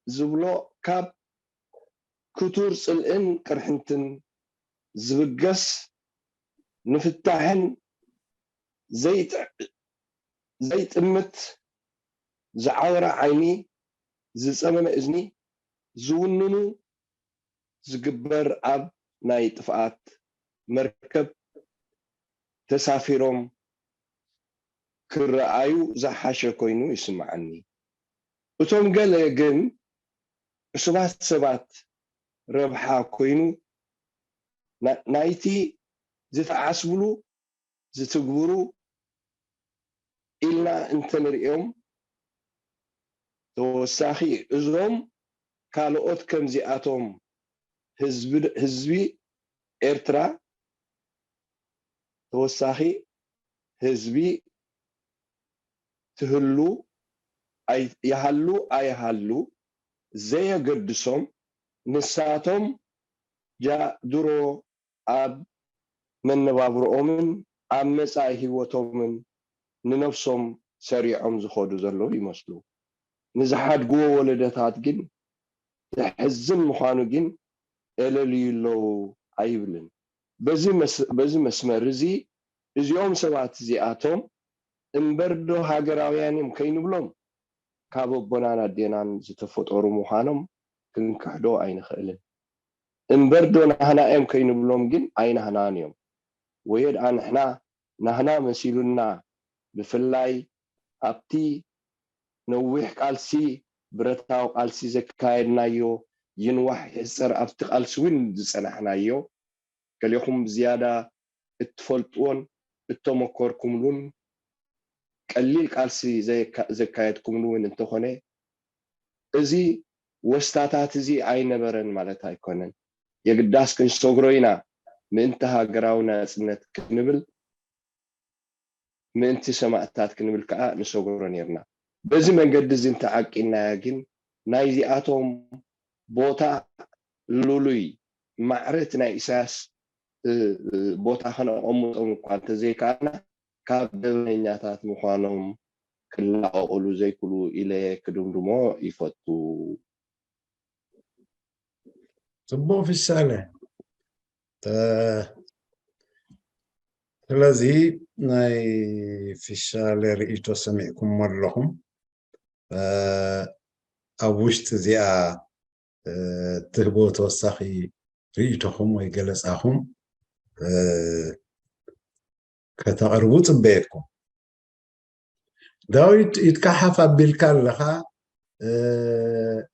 ዝብሎ ካብ ክቱር ፅልእን ቅርሕንትን ዝብገስ ንፍታሕን ዘይጥ- ዘይጥምት ዝዓወረ ዓይኒ ዝፀመመ እዝኒ ዝውንኑ ዝግበር ኣብ ናይ ጥፍኣት መርከብ ተሳፊሮም ክረኣዩ ዝሓሸ ኮይኑ ይስምዓኒ። እቶም ገለ ግን ዕሱባት ሰባት ረብሓ ኮይኑ ና- ናይቲ ዝተዓስብሉ ዝትግብሩ ኢልና እንተንርእዮም ተወሳኺ እዞም ካልኦት ከምዚኣቶም ህዝቢ ህዝቢ ኤርትራ ተወሳኺ ህዝቢ ትህሉ ኣይ- ይሃሉ ኣይሃሉ ዘየገድሶም ንሳቶም ጃ ድሮ ኣብ መነባብርኦምን ኣብ መጻኢ ህይወቶምን ንነብሶም ሰሪዖም ዝኸዱ ዘለዉ ይመስሉ። ንዝሓድግዎ ወለዶታት ግን ዘሕዝን ምዃኑ ግን እለልዩ ኣለዉ ኣይብልን። በዚ መስ- በዚ መስመር እዚ እዚኦም ሰባት እዚኣቶም እምበር ዶ ሃገራውያን እዮም ከይንብሎም ካብ ኣቦናን ኣዴናን ዝተፈጠሩ ምዃኖም ክንክሕዶ ኣይንኽእልን። እምበር ዶ ናህና እዮም ከይንብሎም ግን ኣይናህናን እዮም። ወየድኣ ንሕና ናህና መሲሉና ብፍላይ ኣብቲ ነዊሕ ቃልሲ ብረታዊ ቃልሲ ዘካየድናዮ ይንዋሕ ይሕፀር ኣብቲ ቃልሲ እውን ዝፀናሕናዮ ገሌኹም ብዝያዳ እትፈልጥዎን እተመኮርኩምሉን ቀሊል ቃልሲ ዘየካ- ዘካየድኩምሉ እውን እንተኾነ፣ እዚ ወስታታት እዚ ኣይነበረን ማለት ኣይኮነን። የግዳስ ክንሰግሮ ኢና፣ ምእንቲ ሃገራዊ ናጽነት ክንብል፣ ምእንቲ ሰማእታት ክንብል ከኣ ንሰግሮ ነርና። በዚ መንገዲ እዚ እንተዓቂንናያ ግን፣ ናይዚኣቶም ቦታ ልሉይ፣ ማዕረ እቲ ናይ ኢሳያስ እ፣ እ፣ ቦታ ከነቐምጦም እኳ እንተዘይከኣልና፣ ካብ ደበኛታት ምዃኖም ክላቐቑሉ ዘይክእሉ ኢለ ክድምድሞ ይፈቱ። ጽቡቕ ፍሻለ። ተ- ስለዚ ናይ ፍሻለ ርእይቶ ሰሚዕኩሞ ኣለኹም። እ፣ ኣብ ውሽጢ እዚኣ እ፣ ትህቦ ተወሳኺ ርእይቶኹም ወይ ገለጻኹም እ፣ ከተቕርቡ ጽበየኩም። ዳዊት ይትካሓፍ ኣቢልካ ኣለኻ፣ እ፣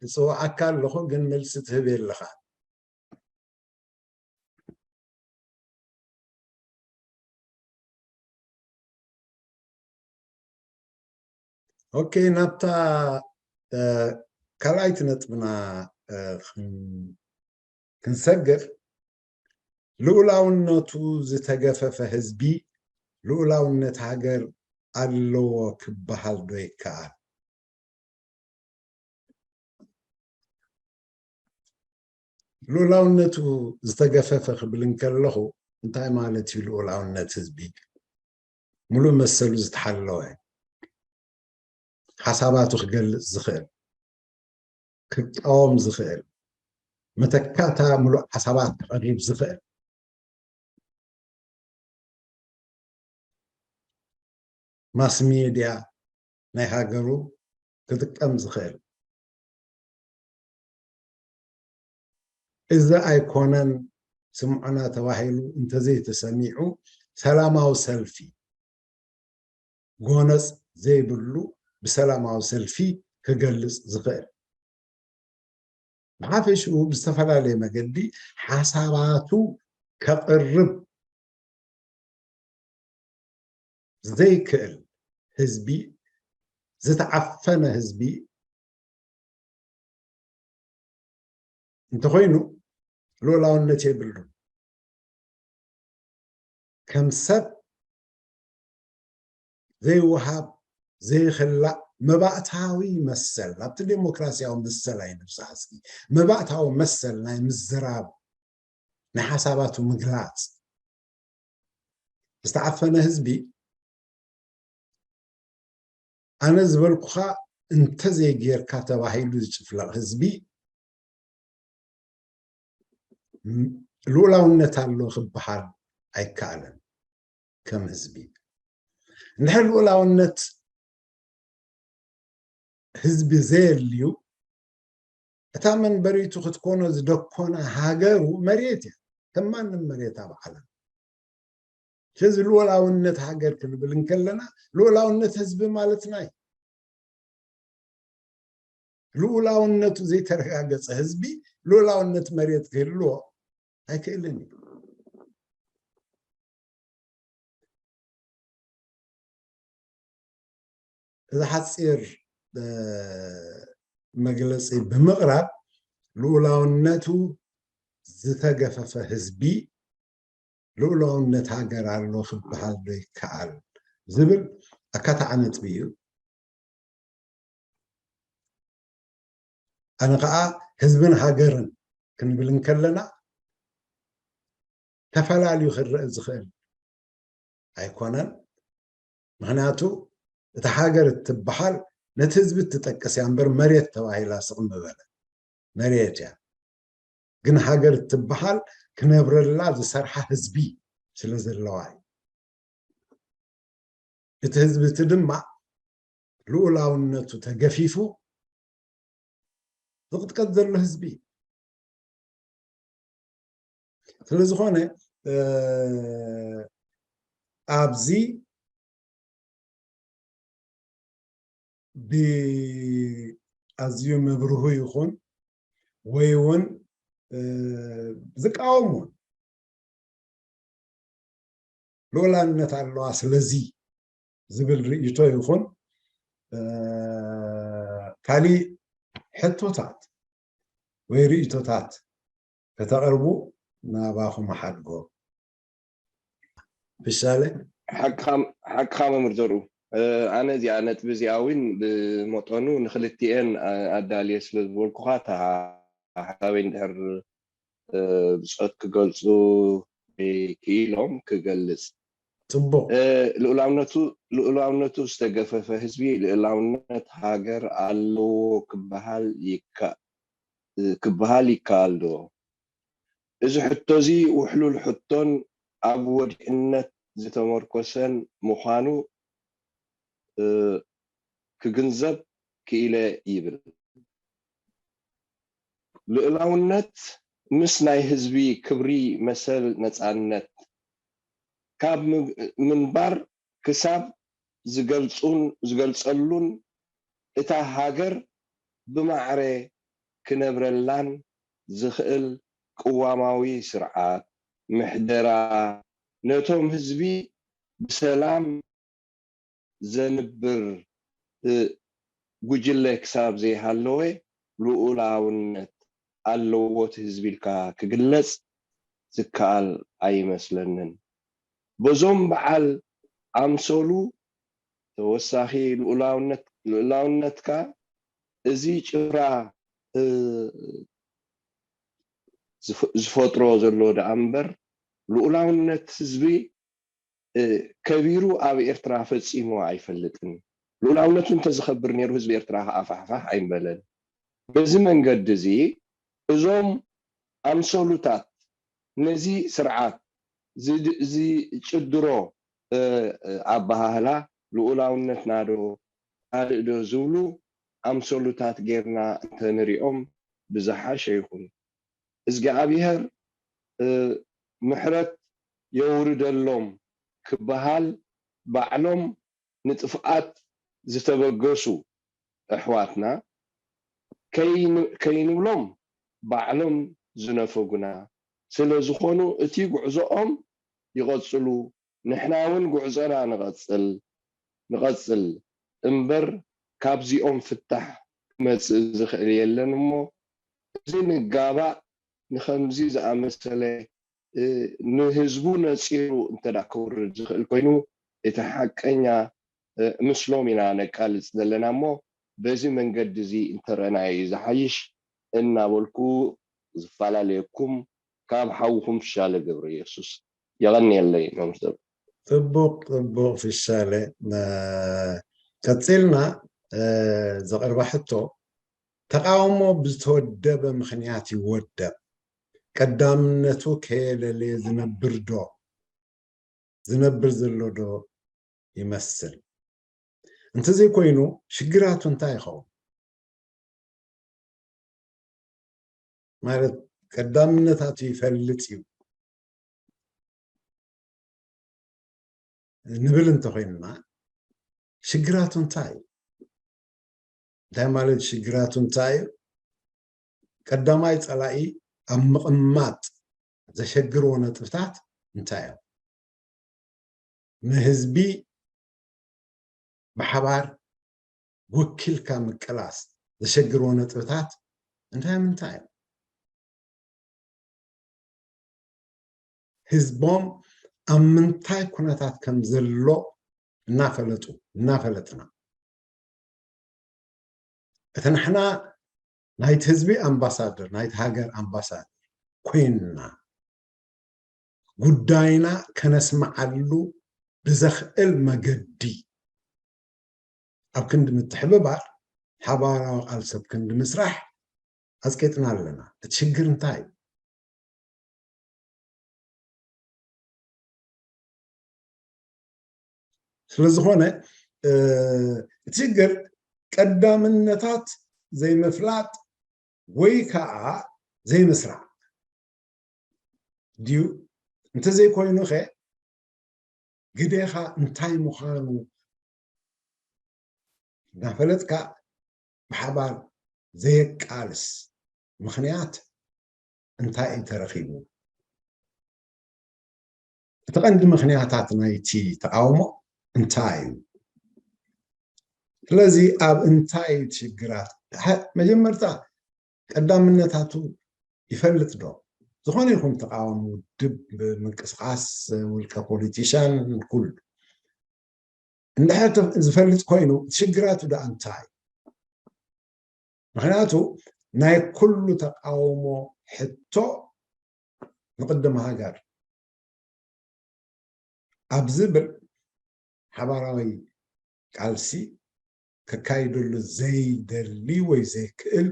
እጽውዓካ ኣለኹ ግን መልሲ ትህብ የለኻ። ኦኬ፣ ናብታ ካልኣይቲ ነጥብና ክንሰግር፣ ልኡላውነቱ ዝተገፈፈ ህዝቢ ልኡላውነት ሃገር ኣለዎ ክበሃል ዶ ይከኣል? ልኡላውነቱ ዝተገፈፈ ክብል እንከለኹ እንታይ ማለት እዩ? ልኡላውነት ህዝቢ ምሉእ መሰሉ ዝተሓለወ፣ ሓሳባቱ ክገልጽ ዝኽእል፣ ክቃወም ዝኽእል፣ መተካእታ ምሉእ ሓሳባት ከቕርብ ዝኽእል፣ ማስ ሜድያ ናይ ሃገሩ ክጥቀም ዝኽእል፣ እዚ ኣይኮነን ስምዑና ተባሂሉ እንተዘይተሰሚዑ፣ ሰላማዊ ሰልፊ፣ ጎነጽ ዘይብሉ ብሰላማዊ ሰልፊ ክገልጽ ዝኽእል፣ ብሓፈሽኡ ብዝተፈላለየ መገዲ ሓሳባቱ ከቕርብ ዘይክእል ህዝቢ፣ ዝተዓፈነ ህዝቢ እንተኾይኑ ልኡላውነት የብሉን። ከም ሰብ ዘይወሃብ ዘይኽላእ መባእታዊ መሰል፣ ናብቲ ዴሞክራሲያዊ መሰል ኣይንብጻሕ እስኪ፣ መባእታዊ መሰል ናይ ምዝራብ፣ ናይ ሓሳባቱ ምግላጽ። ዝተዓፈነ ህዝቢ ኣነ ዝበልኩኻ እንተዘይጌርካ ተባሂሉ ዝጭፍለቕ ህዝቢ ልኡላውነት ኣሎ ክበሃል ኣይከኣልን። ከም ህዝቢ እንድሕር ልኡላውነት ህዝቢ ዘየልዩ እታ መንበሪቱ ክትኮኖ ዝደኮና ሃገሩ መሬት እያ፣ ከም ማንም መሬት ኣብ ዓለም። ስለዚ ልኡላውነት ሃገር ክንብል እንከለና ልኡላውነት ህዝቢ ማለትና እዩ። ልኡላውነቱ ዘይተረጋገጸ ህዝቢ ልኡላውነት መሬት ክህልዎ ኣይክእልን እዩ። እዚ ሓጺር መግለጺ ብምቕራብ ልኡላውነቱ ዝተገፈፈ ህዝቢ ልኡላውነት ሃገር ኣሎ ክበሃል ዶ ይከኣል ዝብል ኣካታዒ ነጥቢ እዩ። ኣነ ከዓ ህዝብን ሃገርን ክንብል እንከለና ተፈላልዩ ክረአ ዝኽእል ኣይኮነን። ምክንያቱ እታ ሃገር እትበሃል ነቲ ህዝቢ እትጠቅስ እያ እምበር መሬት ተባሂላ ስቕ ምበለ መሬት እያ። ግን ሃገር እትበሃል ክነብረላ ዝሰርሓ ህዝቢ ስለ ዘለዋ እዩ። እቲ ህዝቢ እቲ ድማ ልኡላውነቱ ተገፊፉ ዝቕጥቀጥ ዘሎ ህዝቢ እዩ። ስለዝኾነ ኣብዚ ብኣዝዩ መብርሁ ይኹን ወይ እውን ዝቃወሙ ልኡላውነት ኣለዋ ስለዚ ዝብል ርእይቶ ይኹን፣ እ፣ ካሊእ ሕቶታት ወይ ርእይቶታት ከተቕርቡ ናባኹም እሓድጎ። ፍሻለ? ሓቅኻ፣ ሓቅኻ መምህር ዘርኡ። እ፣ ኣነ እዚኣ ነጥቢ እዚኣ እውን ብመጠኑ ንክልቲኤን ኣ-፣ ኣዳልየ ስለ ዝበልኩኻ፣ እታ ሓሳበይ እንድሕር፣ እ፣ ብጾት ክገልጹ ክኢሎም ክገልጽ። ጽቡቕ። እ፣ ልኡላውነቱ፣ ልኡላውነቱ ዝተገፈፈ ህዝቢ ልኡላውነት ሃገር ኣለዎ ክበሃል ይካ-፣ ክበሃል ይከኣል ዶ? እዚ ሕቶ እዚ ውሕሉል ሕቶን ኣብ ወድዕነት ዝተመርኮሰን ምዃኑ፣ እ፣ ክግንዘብ ክኢለ ይብል። ልኡላውነት ምስ ናይ ህዝቢ ክብሪ፣ መሰል፣ ነጻነት ካብ ም-፣ ምንባር ክሳብ ዝገልጹን፣ ዝገልጸሉን እታ ሃገር ብማዕረ ክነብረላን ዝኽእል ቅዋማዊ ስርዓት ምሕደራ ነቶም ህዝቢ ብሰላም ዘንብር፣ እ፣ ጉጅለ ክሳብ ዘይሃለወ ልኡላውነት ኣለዎ እቲ ህዝቢ ኢልካ ክግለጽ ዝከኣል ኣይመስለንን። በዞም በዓል ኣምሰሉ ተወሳኺ ልኡላውነት፣ ልኡላውነትካ እዚ ጭፍራ፣ እ፣ ዝፈ-፣ ዝፈጥሮ ዘሎ ደኣ እምበር፣ ልኡላውነት ህዝቢ፣ እ፣ ከቢሩ ኣብ ኤርትራ ፈጺሙ ኣይፈልጥን። ልኡላውነቱ እንተዝኸብር ነይሩ፣ ህዝቢ ኤርትራ ከኣ ፋሕፋሕ ኣይምበለን። በዚ መንገዲ እዚ፣ እዞም ኣምሰሉታት ነዚ ስርዓት ዝድ-፣ ዝጭድሮ፣ እ፣ እ፣ ኣበሃህላ፣ ልኡላውነትና ዶ ካልእ ዶ ዝብሉ ኣምሰሉታት ጌርና እንተንሪኦም ብዝሓሸ ይኹን። እዝግኣብሄር፣ እ፣ ምሕረት የውርደሎም ክበሃል፣ ባዕሎም ንጥፍኣት ዝተበገሱ ኣሕዋትና ከይን-፣ ከይንብሎም ባዕሎም ዝነፈጉና ስለ ዝኾኑ፣ እቲ ጉዕዞኦም ይቐጽሉ፣ ንሕና እውን ጉዕዞና ንቐጽል፣ ንቐጽል እምበር፣ ካብዚኦም ፍታሕ ክመጽእ ዝኽእል የለን እሞ፣ እዚ ንጋባእ ንኸምዚ ዝኣመሰለ፣ እ፣ ንህዝቡ ነጺሩ እንተ ደኣ ከውርድ ዝኽእል ኮይኑ፣ እቲ ሓቀኛ፣ እ፣ ምስሎም ኢና ነቃልጽ ዘለና እሞ፣ በዚ መንገዲ እዚ እንተ ረኣናዮ እዩ ዝሓይሽ እናበልኩ ዝፈላለየኩም ካብ ሓውኹም ፍሻለ ገብረየሱስ። የቐንየለይ መምህር። ጽቡቕ፣ ጽቡቕ ፍሻለ። እ፣ ቀጺልና፣ እ፣ ዘቕርባ ሕቶ፣ ተቓውሞ ብዝተወደበ ምኽንያት ይወደብ። ቀዳምነቱ ከየለለየ ዝነብር ዶ፣ ዝነብር ዘሎ ዶ ይመስል? እንተዘይኮይኑ ሽግራቱ እንታይ ይኸውን? ማለት ቀዳምነታቱ ይፈልጥ እዩ ንብል እንተኾይንና፣ ሽግራቱ እንታይ እዩ? እንታይ ማለት ሽግራቱ እንታይ እዩ? ቀዳማይ ጸላኢ ኣብ ምቕማጥ ዘሸግርዎ ነጥብታት እንታይ እዮም? ንህዝቢ ብሓባር ወኪልካ ምቅላስ ዘሸግርዎ ነጥብታት እንታይ ምንታይ እዮም? ህዝቦም ኣብ ምንታይ ኩነታት ከም ዘሎ እናፈለጡ፣ እናፈለጥና፣ እቲ ንሕና ናይቲ ህዝቢ ኣምባሳደር፣ ናይቲ ሃገር ኣምባሳደር ኮይንና፣ ጉዳይና ከነስምዓሉ ብዘኽእል መገዲ ኣብ ክንዲ ምትሕብባር፣ ሓባራዊ ቃልሲ ኣብ ክንዲ ምስራሕ ኣጽቂጥና ኣለና። እቲ ሽግር እንታይ እዩ? ስለ ዝኾነ፣ እ፣ እቲ ሽግር ቀዳምነታት ዘይምፍላጥ ወይ ከዓ ዘይምስራዕ ድዩ? እንተዘይኮይኑኸ ግዴኻ እንታይ ምዃኑ እናፈለጥካ ብሓባር ዘየቃልስ ምኽንያት እንታይ እዩ ተረኺቡ? እቲ ቀንዲ ምኽንያታት ናይቲ ተቓውሞ እንታይ እዩ? ስለዚ ኣብ እንታይ እዩ እቲ ሽግራት? መጀመርታ ቀዳምነታቱ ይፈልጥ ዶ? ዝኾነ ይኹን ተቃዋሚ ውድብ፣ ምንቅስቃስ፣ ውልቀ ፖለቲሻን፣ ኩሉ እንድሕር ዝፈልጥ ኮይኑ ሽግራቱ ደኣ እንታይ? ምክንያቱ ናይ ኩሉ ተቃውሞ ሕቶ ንቅድም ሃገር ኣብ ዝብል ሓባራዊ ቃልሲ ከካይደሉ ዘይደሊ ወይ ዘይክእል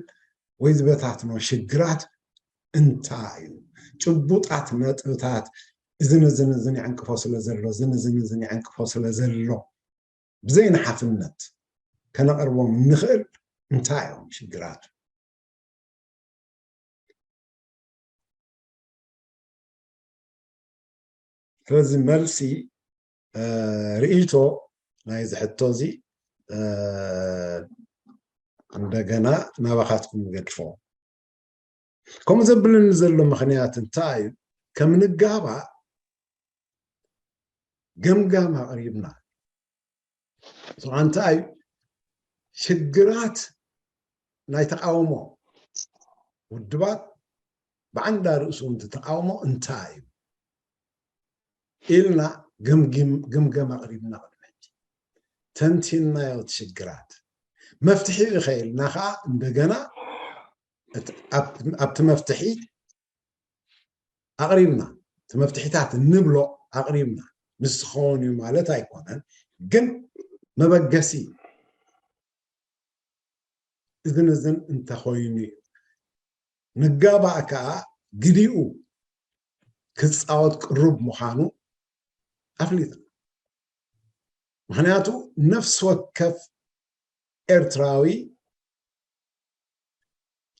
ወይ ዝበታትኖ ሽግራት እንታይ እዩ? ጭቡጣት ነጥብታት፣ እዝን እዝን እዝን ይዕንቅፎ ስለ ዘሎ፣ እዝን እዝን እዝን ይዕንቅፎ ስለ ዘሎ፣ ብዘይንሓፍነት ከነቕርቦም ንኽእል እንታይ እዮም ሽግራቱ? ስለዚ መልሲ፣ እ፣ ርእይቶ ናይዚ ሕቶ እዚ፣ እ፣ እንደገና ናባኻትኩም ንገድፎ። ከምኡ ዘብለኒ ዘሎ ምኽንያት እንታይ እዩ? ከም ንጋባእ ገምጋም ኣቕሪብና። እሱ እንታይ እዩ? ሽግራት ናይ ተቃውሞ ውድባት ብዓንዳ ርእሱ፣ እቲ ተቃውሞ እንታይ እዩ ኢልና ገምጊም-፣ ግምገማ ኣቕሪብና። ቅድሚ ሕጂ ተንቲንናዮ እቲ ሽግራት። መፍትሒኡ ኸ ኢልና ኸዓ እንደገና እቲ፣ ኣብ-፣ ኣብቲ መፍትሒ ኣቕሪብና፣ እቲ መፍትሒታት እንብሎ ኣቕሪብና። ንሱ ክኸውን እዩ ማለት ኣይኮነን፣ ግን መበገሲ እዝን እዝን እንተኾይኑ እዩ። ንጋባእ ከኣ ግዲኡ ክጻወት ቅሩብ ምዃኑ ኣፍሊጥና። ምኽንያቱ ነፍሲ ወከፍ ኤርትራዊ፣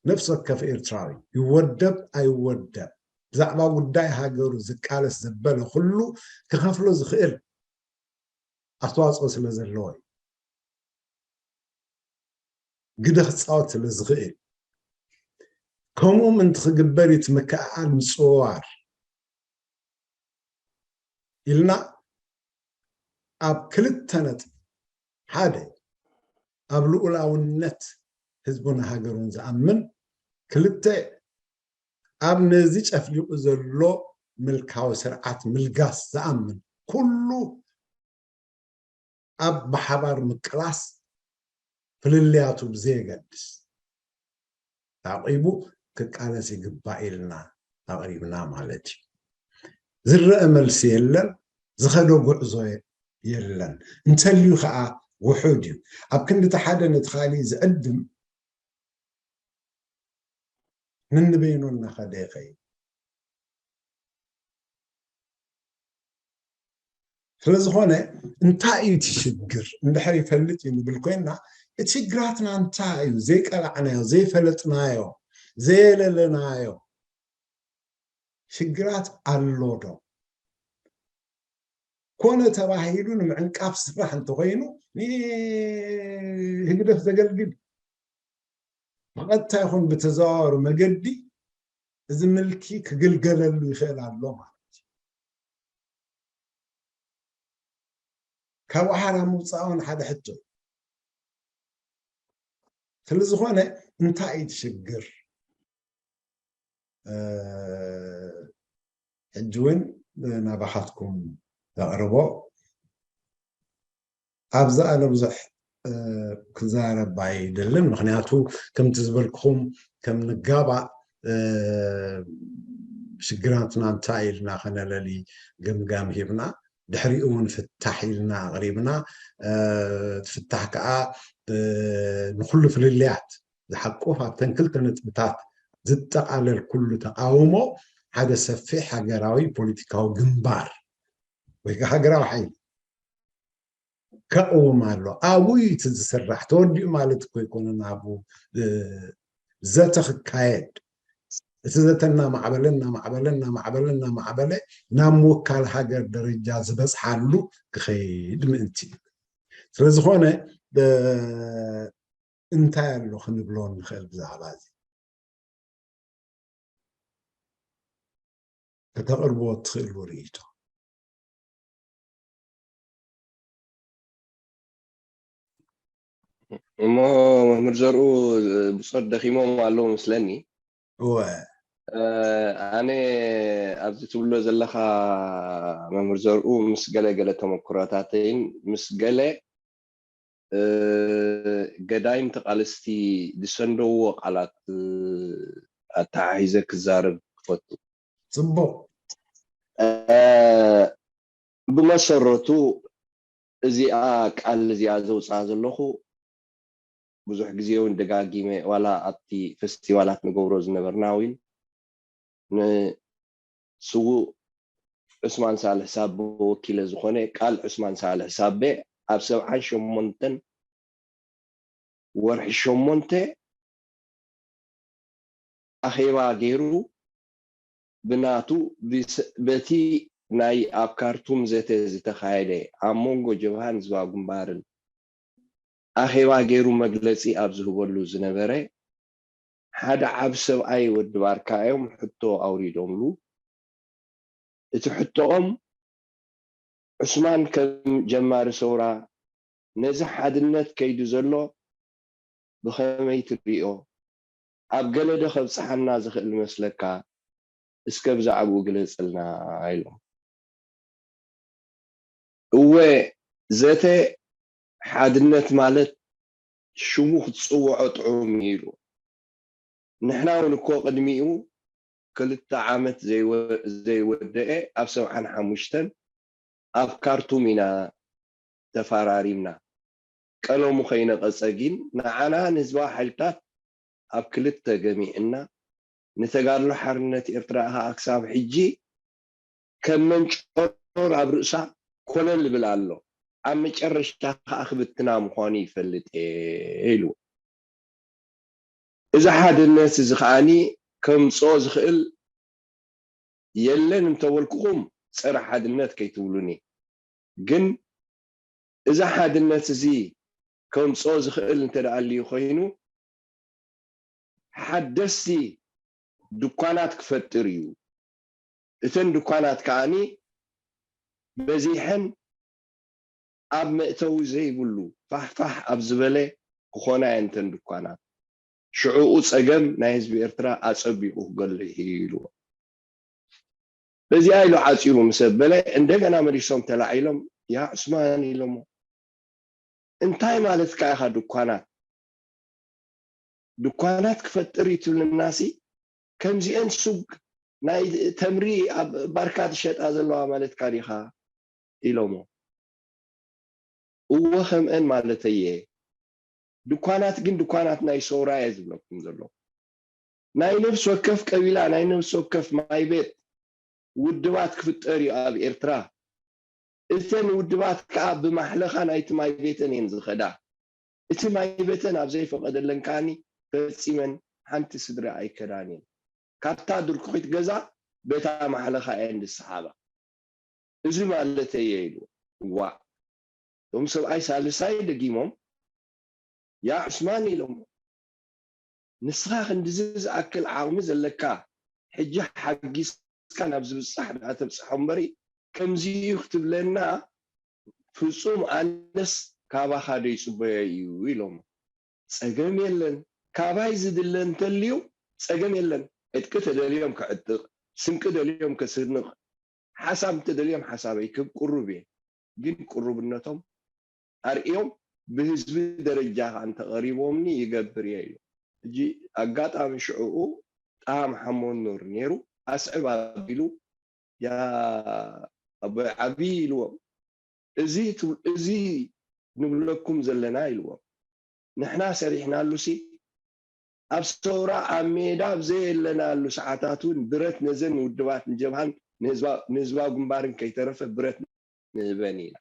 ነፍሲ ወከፍ ኤርትራዊ ይወደብ ኣይወደብ፣ ብዛዕባ ጉዳይ ሃገሩ ዝቃለስ ዘበለ ኩሉ ክኸፍሎ ዝኽእል ኣስተዋጽኦ ስለ ዘለዎ እዩ። ግደ ክጻወት ስለ ዝኽእል፣ ከምኡ ምእንቲ ክግበር እዩ እቲ ምክእኣል ምጽውዋር ኢልና ኣብ ክልተ ነጥቢ፣ ሓደ፣ ኣብ ልኡላውነት ህዝቡን ሃገሩን ዝኣምን፣ ክልተ፣ ኣብ ነዚ ጨፍሊቑ ዘሎ ምልካዊ ስርዓት ምልጋስ ዝኣምን ኩሉ ኣብ ብሓባር ምቅላስ ፍልልያቱ ብዘየገድስ ዓቂቡ ክቃለስ ይግባእ ኢልና ኣቕሪብና ማለት እዩ። ዝረአ መልሲ የለን፣ ዝኸዶ ጉዕዞ የለን። እንተልዩ ኸዓ ውሑድ እዩ። ኣብ ክንዲ እቲ ሓደ ነቲ ካሊእ ዝዕድም፣ ነንበይኑ እናኸደ ይኸይድ። ስለ ዝኾነ እንታይ እዩ እቲ ሽግር? እንድሕር ይፈልጥ እዩ ንብል ኮይንና፣ እቲ ሽግራትና እንታይ እዩ? ዘይቀላዕናዮ፣ ዘይፈለጥናዮ፣ ዘየለለናዮ ሽግራት ኣሎ ዶ? ኮነ ተባሂሉ ንምዕንቃፍ ዝስራሕ እንተኾይኑ፣ ንህግደፍ ዘገልግል፣ ብቐጥታ ይኹን ብተዘዋዋሪ መገዲ እዚ ምልኪ ክግልገለሉ ይኽእል ኣሎ ማለት እዩ። ካብኡ ሓራ ምውፃእ እውን ሓደ ሕቶ እዩ። ስለ ዝኾነ እንታይ እዩ እቲ ሽግር? እ፣ ሕጂ እውን ናባኻትኩም ዘቕርቦ፣ ኣብዚ ኣነ ብዙሕ፣ እ፣ ክዛረብ ኣይደልን። ምኽንያቱ ከምቲ ዝበልኩኹም፣ ከም ንጋባእ፣ እ፣ ሽግራትና እንታይ ኢልና ከነለሊ ገምጋም ሂብና፣ ድሕሪኡ እውን ፍታሕ ኢልና ኣቕሪብና። እ፣ እቲ ፍታሕ ከዓ፣ እ፣ ንኹሉ ፍልልያት ዝሓቁፍ፣ ኣብተን ክልተ ነጥብታት ዝጠቓለል ኩሉ ተቃውሞ ሓደ ሰፊሕ ሃገራዊ ፖለቲካዊ ግንባር ወይ ከዓ ሃገራዊ ሓይሊ ከቕውም ኣሎ። ኣብኡ እዩ እቲ ዝስራሕ። ተወዲኡ ማለት እኮ ኣይኮነን። ኣብኡ፣ እ፣ ዘተ ክካየድ፣ እቲ ዘተ እናማዕበለ፣ እናማዕበለ፣ እናማዕበለ፣ እናማዕበለ ናብ ምውካል ሃገር ደረጃ ዝበፅሓሉ ክኸይድ ምእንቲ እዩ። ስለ ዝኾነ፣ እ፣ እንታይ ኣሎ ክንብሎ ንኽእል ብዛዕባ እዚ? ከተቕርብዎ እትኽእልዎ ርእይቶ? እሞ መምህር ዘርኡ ብጾት ደኺሞም ኣለዉ መስለኒ። እወ ኣነ ኣብዚ ትብሎ ዘለኻ መምህር ዘርኡ ምስ ገለ ገለ ተመክሮታተይን ምስ ገለ ገዳይም ተቓለስቲ ዝሰንደዎ ቃላት ኣተሓሒዘ ክዛረብ ክፈቱ። ጽቡቕ ብመሰረቱ እዚኣ ቃል እዚኣ ዘውፅኣ ዘለኹ ብዙሕ ግዜ እውን ደጋጊመ ዋላ ኣብቲ ፈስቲቫላት ንገብሮ ዝነበርና እውን ንስዉእ ዑስማን ሳልሕ ሳበ ወኪለ ዝኾነ ቃል ዑስማን ሳልሕ ሳበ ኣብ ሰብዓን ሸሞንተን ወርሒ ሸሞንተ ኣኼባ ገይሩ ብናቱ በቲ ናይ ኣብ ካርቱም ዘተ ዝተኻየደ ኣብ መንጎ ጀብሃን ህዝባዊ ግንባርን ኣኼባ ገይሩ መግለፂ ኣብ ዝህበሉ ዝነበረ ሓደ ዓብ ሰብኣይ ወዲ ባርካ እዮም ሕቶ ኣውሪዶምሉ። እቲ ሕቶኦም ዑስማን ከም ጀማሪ ሰውራ ነዚ ሓድነት ከይዱ ዘሎ ብኸመይ ትሪኦ? ኣብ ገለ ዶ ከብጽሓና ዝኽእል መስለካ? እስከ ብዛዕባኡ ግለጸልና ኢሎም። እወ ዘተ ሓድነት ማለት ሽሙ ክትጽውዖ ጥዑም እዩ ኢሉ። ንሕና እውን እኮ ቅድሚኡ ክልተ ዓመት ዘይወደአ ኣብ ሰብዓን ሓሙሽተን ኣብ ካርቱም ኢና ተፋራሪምና። ቀለሙ ከይነቐጸ ግን ንዓና ንህዝባዊ ሓይልታት ኣብ ክልተ ገሚዕና ንተጋድሎ ሓርነት ኤርትራ ኸኣ ክሳብ ሕጂ ከም መንጨሮር ኣብ ርእሳ ኮለል ይብል ኣሎ። ኣብ መጨረሽታ ኸኣ ክብትና ምዃኑ ይፈልጥ እየ ኢሉ። እዚ ሓድነት እዚ ከኣኒ ከምጽኦ ዝኽእል የለን እንተበልኩኹም ጸረ ሓድነት ከይትብሉኒ። ግን እዚ ሓድነት እዚ ከምጽኦ ዝኽእል እንተ ደኣ ኣልዩ ኮይኑ ሓደስቲ ድኳናት ክፈጥር እዩ። እተን ድኳናት ከኣኒ በዚሐን ኣብ መእተዊ ዘይብሉ ፋሕፋሕ ኣብ ዝበለ ክኾና እየን እተን ድኳናት። ሽዕኡ ጸገም ናይ ህዝቢ ኤርትራ ኣጸቢቑ ክገልሕ እዩ ኢልዎ። በዚኣ ኢሉ ዓጺሩ ምስ ኣበለ እንደገና መሊሶም ተላዒሎም ያ ዑስማን ኢሎሞ እንታይ ማለትካ ኢኻ ድኳናት ድኳናት ክፈጥር እዩ ትብልናሲ ከምዚአን ሱግ ናይ ተምሪ ኣብ ባርካ ትሸጣ ዘለዋ ማለትካ ዲኻ ኢሎሞ እወ ከምአን ማለተየ ድኳናት ግን ድኳናት ናይ ሰውራ እየ ዝብለኩም ዘሎ ናይ ነፍስ ወከፍ ቀቢላ ናይ ነፍስ ወከፍ ማይ ቤት ውድባት ክፍጠር እዩ ኣብ ኤርትራ እተን ውድባት ከዓ ብማሕለኻ ናይቲ ማይ ቤተን እየን ዝኸዳ እቲ ማይ ቤተን ኣብ ዘይፈቐደለን ከዓኒ ፈፂመን ሓንቲ ስድሪ ኣይከዳን እየን ካብታ ድርኩኺት ገዛ በታ ማሕለኻ እየን ዝሰሓባ እዚ ማለተየ ኢሉ ዋእ እቶም ሰብኣይ ሳልሳይ ደጊሞም ያ ዑስማን ኢሎሞ ንስኻ ክንድዚ ዝኣክል ዓቕሚ ዘለካ ሕጂ ሓጊዝካ ናብ ዝብጻሕ ደኣ ተብጽሖ እምበሪ ከምዚ እዩ ክትብለና ፍጹም ኣነስ ካባኻ ዶ ይጽበዮ እዩ ኢሎሞ ጸገም የለን ካባይ ዝድለ እንተልዩ ጸገም የለን ዕጥቂ ተደልዮም ክዕጥቕ ስንቂ ደልዮም ከስንቕ ሓሳብ እንተደልዮም ሓሳበይ ክብ ቅሩብ እየ ግን ቅሩብነቶም ኣርእዮም ብህዝቢ ደረጃ ከዓ እንተቐሪቦምኒ ይገብር እየ ኢሉ። ሕጂ ኣጋጣሚ ሽዕኡ ጣሃ መሓመድ ኑር ነይሩ ኣስዕብ ኣቢሉ ያ ኣቦይ ዓቢ ኢልዎም እዚ እዚ ንብለኩም ዘለና ኢልዎም ንሕና ሰሪሕናሉሲ ኣብ ሰውራ ኣብ ሜዳ ኣብ ዘየለናሉ ሰዓታት እውን ብረት ነዘን ውድባት ንጀብሃን ንህዝባዊ ግንባርን ከይተረፈ ብረት ንህበን ኢና።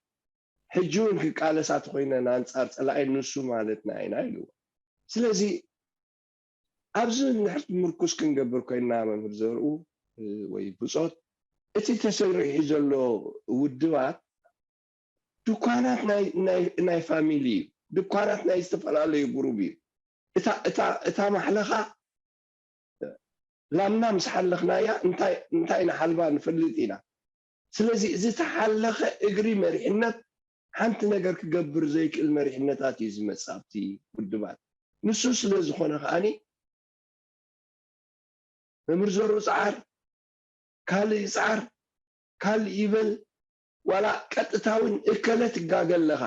ሕጂ እውን ክቃለሳ ተኾይነን ኣንጻር ጸላኢ ንሱ ማለትና ኢና ኢልዎ። ስለዚ ኣብዚ ንድሕር ምርኩስ ክንገብር ኮይንና መምህር ዘርኡ ወይ ብጾት እቲ ተሰሪሑ ዘሎ ውድባት ድኳናት ናይ ፋሚሊ እዩ። ድኳናት ናይ ዝተፈላለዩ ጉሩብ እዩ። እታ ማሕለኻ ላምና ምስ ሓለኽናያ እንታይ ንሓልባ ንፈልጥ ኢና። ስለዚ እዚ ተሓለኸ እግሪ መሪሕነት ሓንቲ ነገር ክገብር ዘይክእል መሪሕነታት እዩ ዝመጽእ ኣብቲ ውድባት። ንሱ ስለ ዝኾነ ከኣኒ መምህር ዘሩ ጸዓር ካልእ ይጽዓር ካልእ ይበል ዋላ ቀጥታውን እከለ ትጋገ ኣለኻ።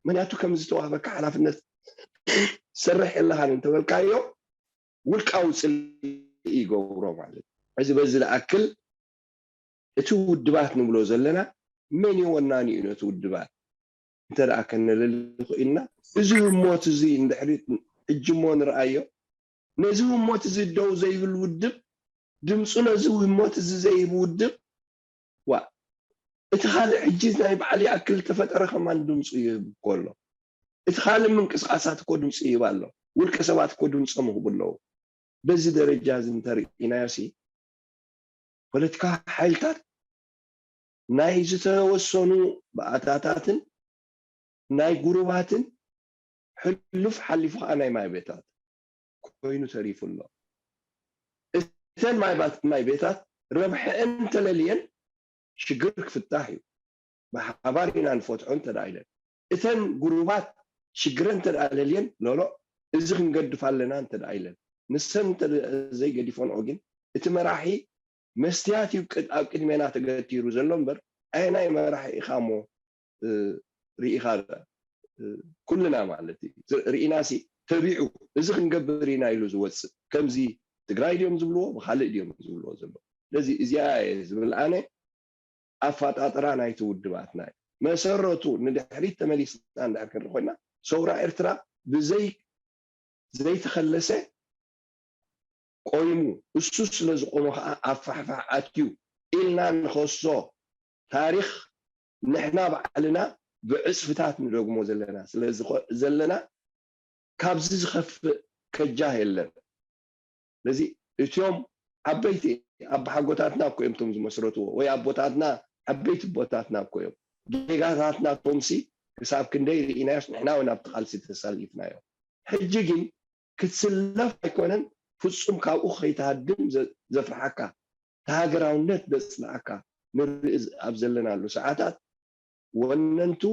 ምክንያቱ ከም ዝተዋህበካ ሓላፍነት ትሰርሕ የለኻን እንተበልካዮ ውልቃዊ ጽልኢ ይገብሮ ማለት እዩ። እዚ በዚ ዝኣክል እቲ ውድባት ንብሎ ዘለና መን እዩ ወናኒኡ ነቲ ውድባት እንተ ደኣ ከነለሊ ክኢልና እዚ ህሞት እዚ እንድሕሪት ሕጂ እሞ ንርኣዮ ነዚ ህሞት እዚ ደው ዘይብል ውድብ ድምፁ ነዚ ህሞት እዚ ዘይህብ ውድብ ዋ እቲ ካልእ ሕጂ ናይ በዓል ይኣክል ተፈጠረ ከማን ድምፁ ይህብ እኮ ኣሎ እቲ ካልእ ምንቅስቃሳት እኮ ድምፂ ይህብ ኣሎ ውልቀ ሰባት እኮ ድምፆም ይህቡ ኣለዉ በዚ ደረጃ እዚ እንተርኢናዮ ሲ ፖለቲካዊ ሓይልታት ናይ ዝተወሰኑ ባእታታትን ናይ ጉሩባትን ሕሉፍ ሓሊፉ ከዓ ናይ ማይ ቤታት ኮይኑ ተሪፉ ኣሎ። እተን ማይ ቤታት ረብሐአን እንተለልየን ሽግር ክፍታሕ እዩ። ብሓባር ኢና ንፈትሖ እንተ ኢለን እተን ጉሩባት ሽግረን እንተ ለልየን ሎሎ እዚ ክንገድፍ ኣለና እንተ ኢለን ንሰን እንተ ዘይገዲፈንኦ ግን እቲ መራሒ መስትያት እዩ ኣብ ቅድሜና ተገቲሩ ዘሎ እምበር ኣየናይ መራሒ ኢኻ እሞ ርኢኻ ኩልና ማለት እዩ ርኢናሲ ተቢዑ እዚ ክንገብር ኢና ኢሉ ዝወፅእ ከምዚ ትግራይ ድዮም ዝብልዎ ብካልእ ድዮም ዝብልዎ ዘሎ ስለዚ እዚኣ እየ ዝብል ኣነ ኣፋጣጥራ ናይቲ ውድባትና እዩ መሰረቱ ንድሕሪት ተመሊስና እንድሕር ክንርኢ ኮይና ሰውራ ኤርትራ ብዘይ ዘይተኸለሰ ቆይሙ እሱ ስለ ዝቆመ ከዓ ኣብ ፋሕፋሕ ኣትዩ ኢልና ንኸሶ ታሪኽ ንሕና ባዕልና ብዕፅፍታት ንደግሞ ዘለና ስለ ዘለና ካብዚ ዝኸፍእ ከጃህ የለን ስለዚ እትዮም ዓበይቲ ኣቦሓጎታትና እኮ እዮም ቶም ዝመስረትዎ ወይ ኣቦታትና ዓበይቲ ኣቦታትና እኮ እዮም ጌጋታትና ቶምሲ ክሳብ ክንደይ ርኢናዮስ ንሕና እውን ኣብቲ ቃልሲ ተሳሊፍናዮ ሕጂ ግን ክትስለፍ ኣይኮነን ፍጹም ካብኡ ከይትሃድም ዘፍርሓካ እቲ ሃገራውነት ዘጽልኣካ ንርኢ ኣብ ዘለናሉ ሰዓታት ወነንቱ